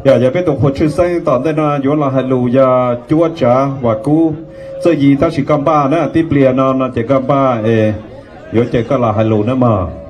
Yog, yog peb tus qhua tshwj xeeb tom ntej no yuav los hais lus yog cuab tsav Vam Kub. Txawj Yis, tab sis koj npaj na, tib pliag no no ces koj npaj es yuav caw koj los hais lus na mog.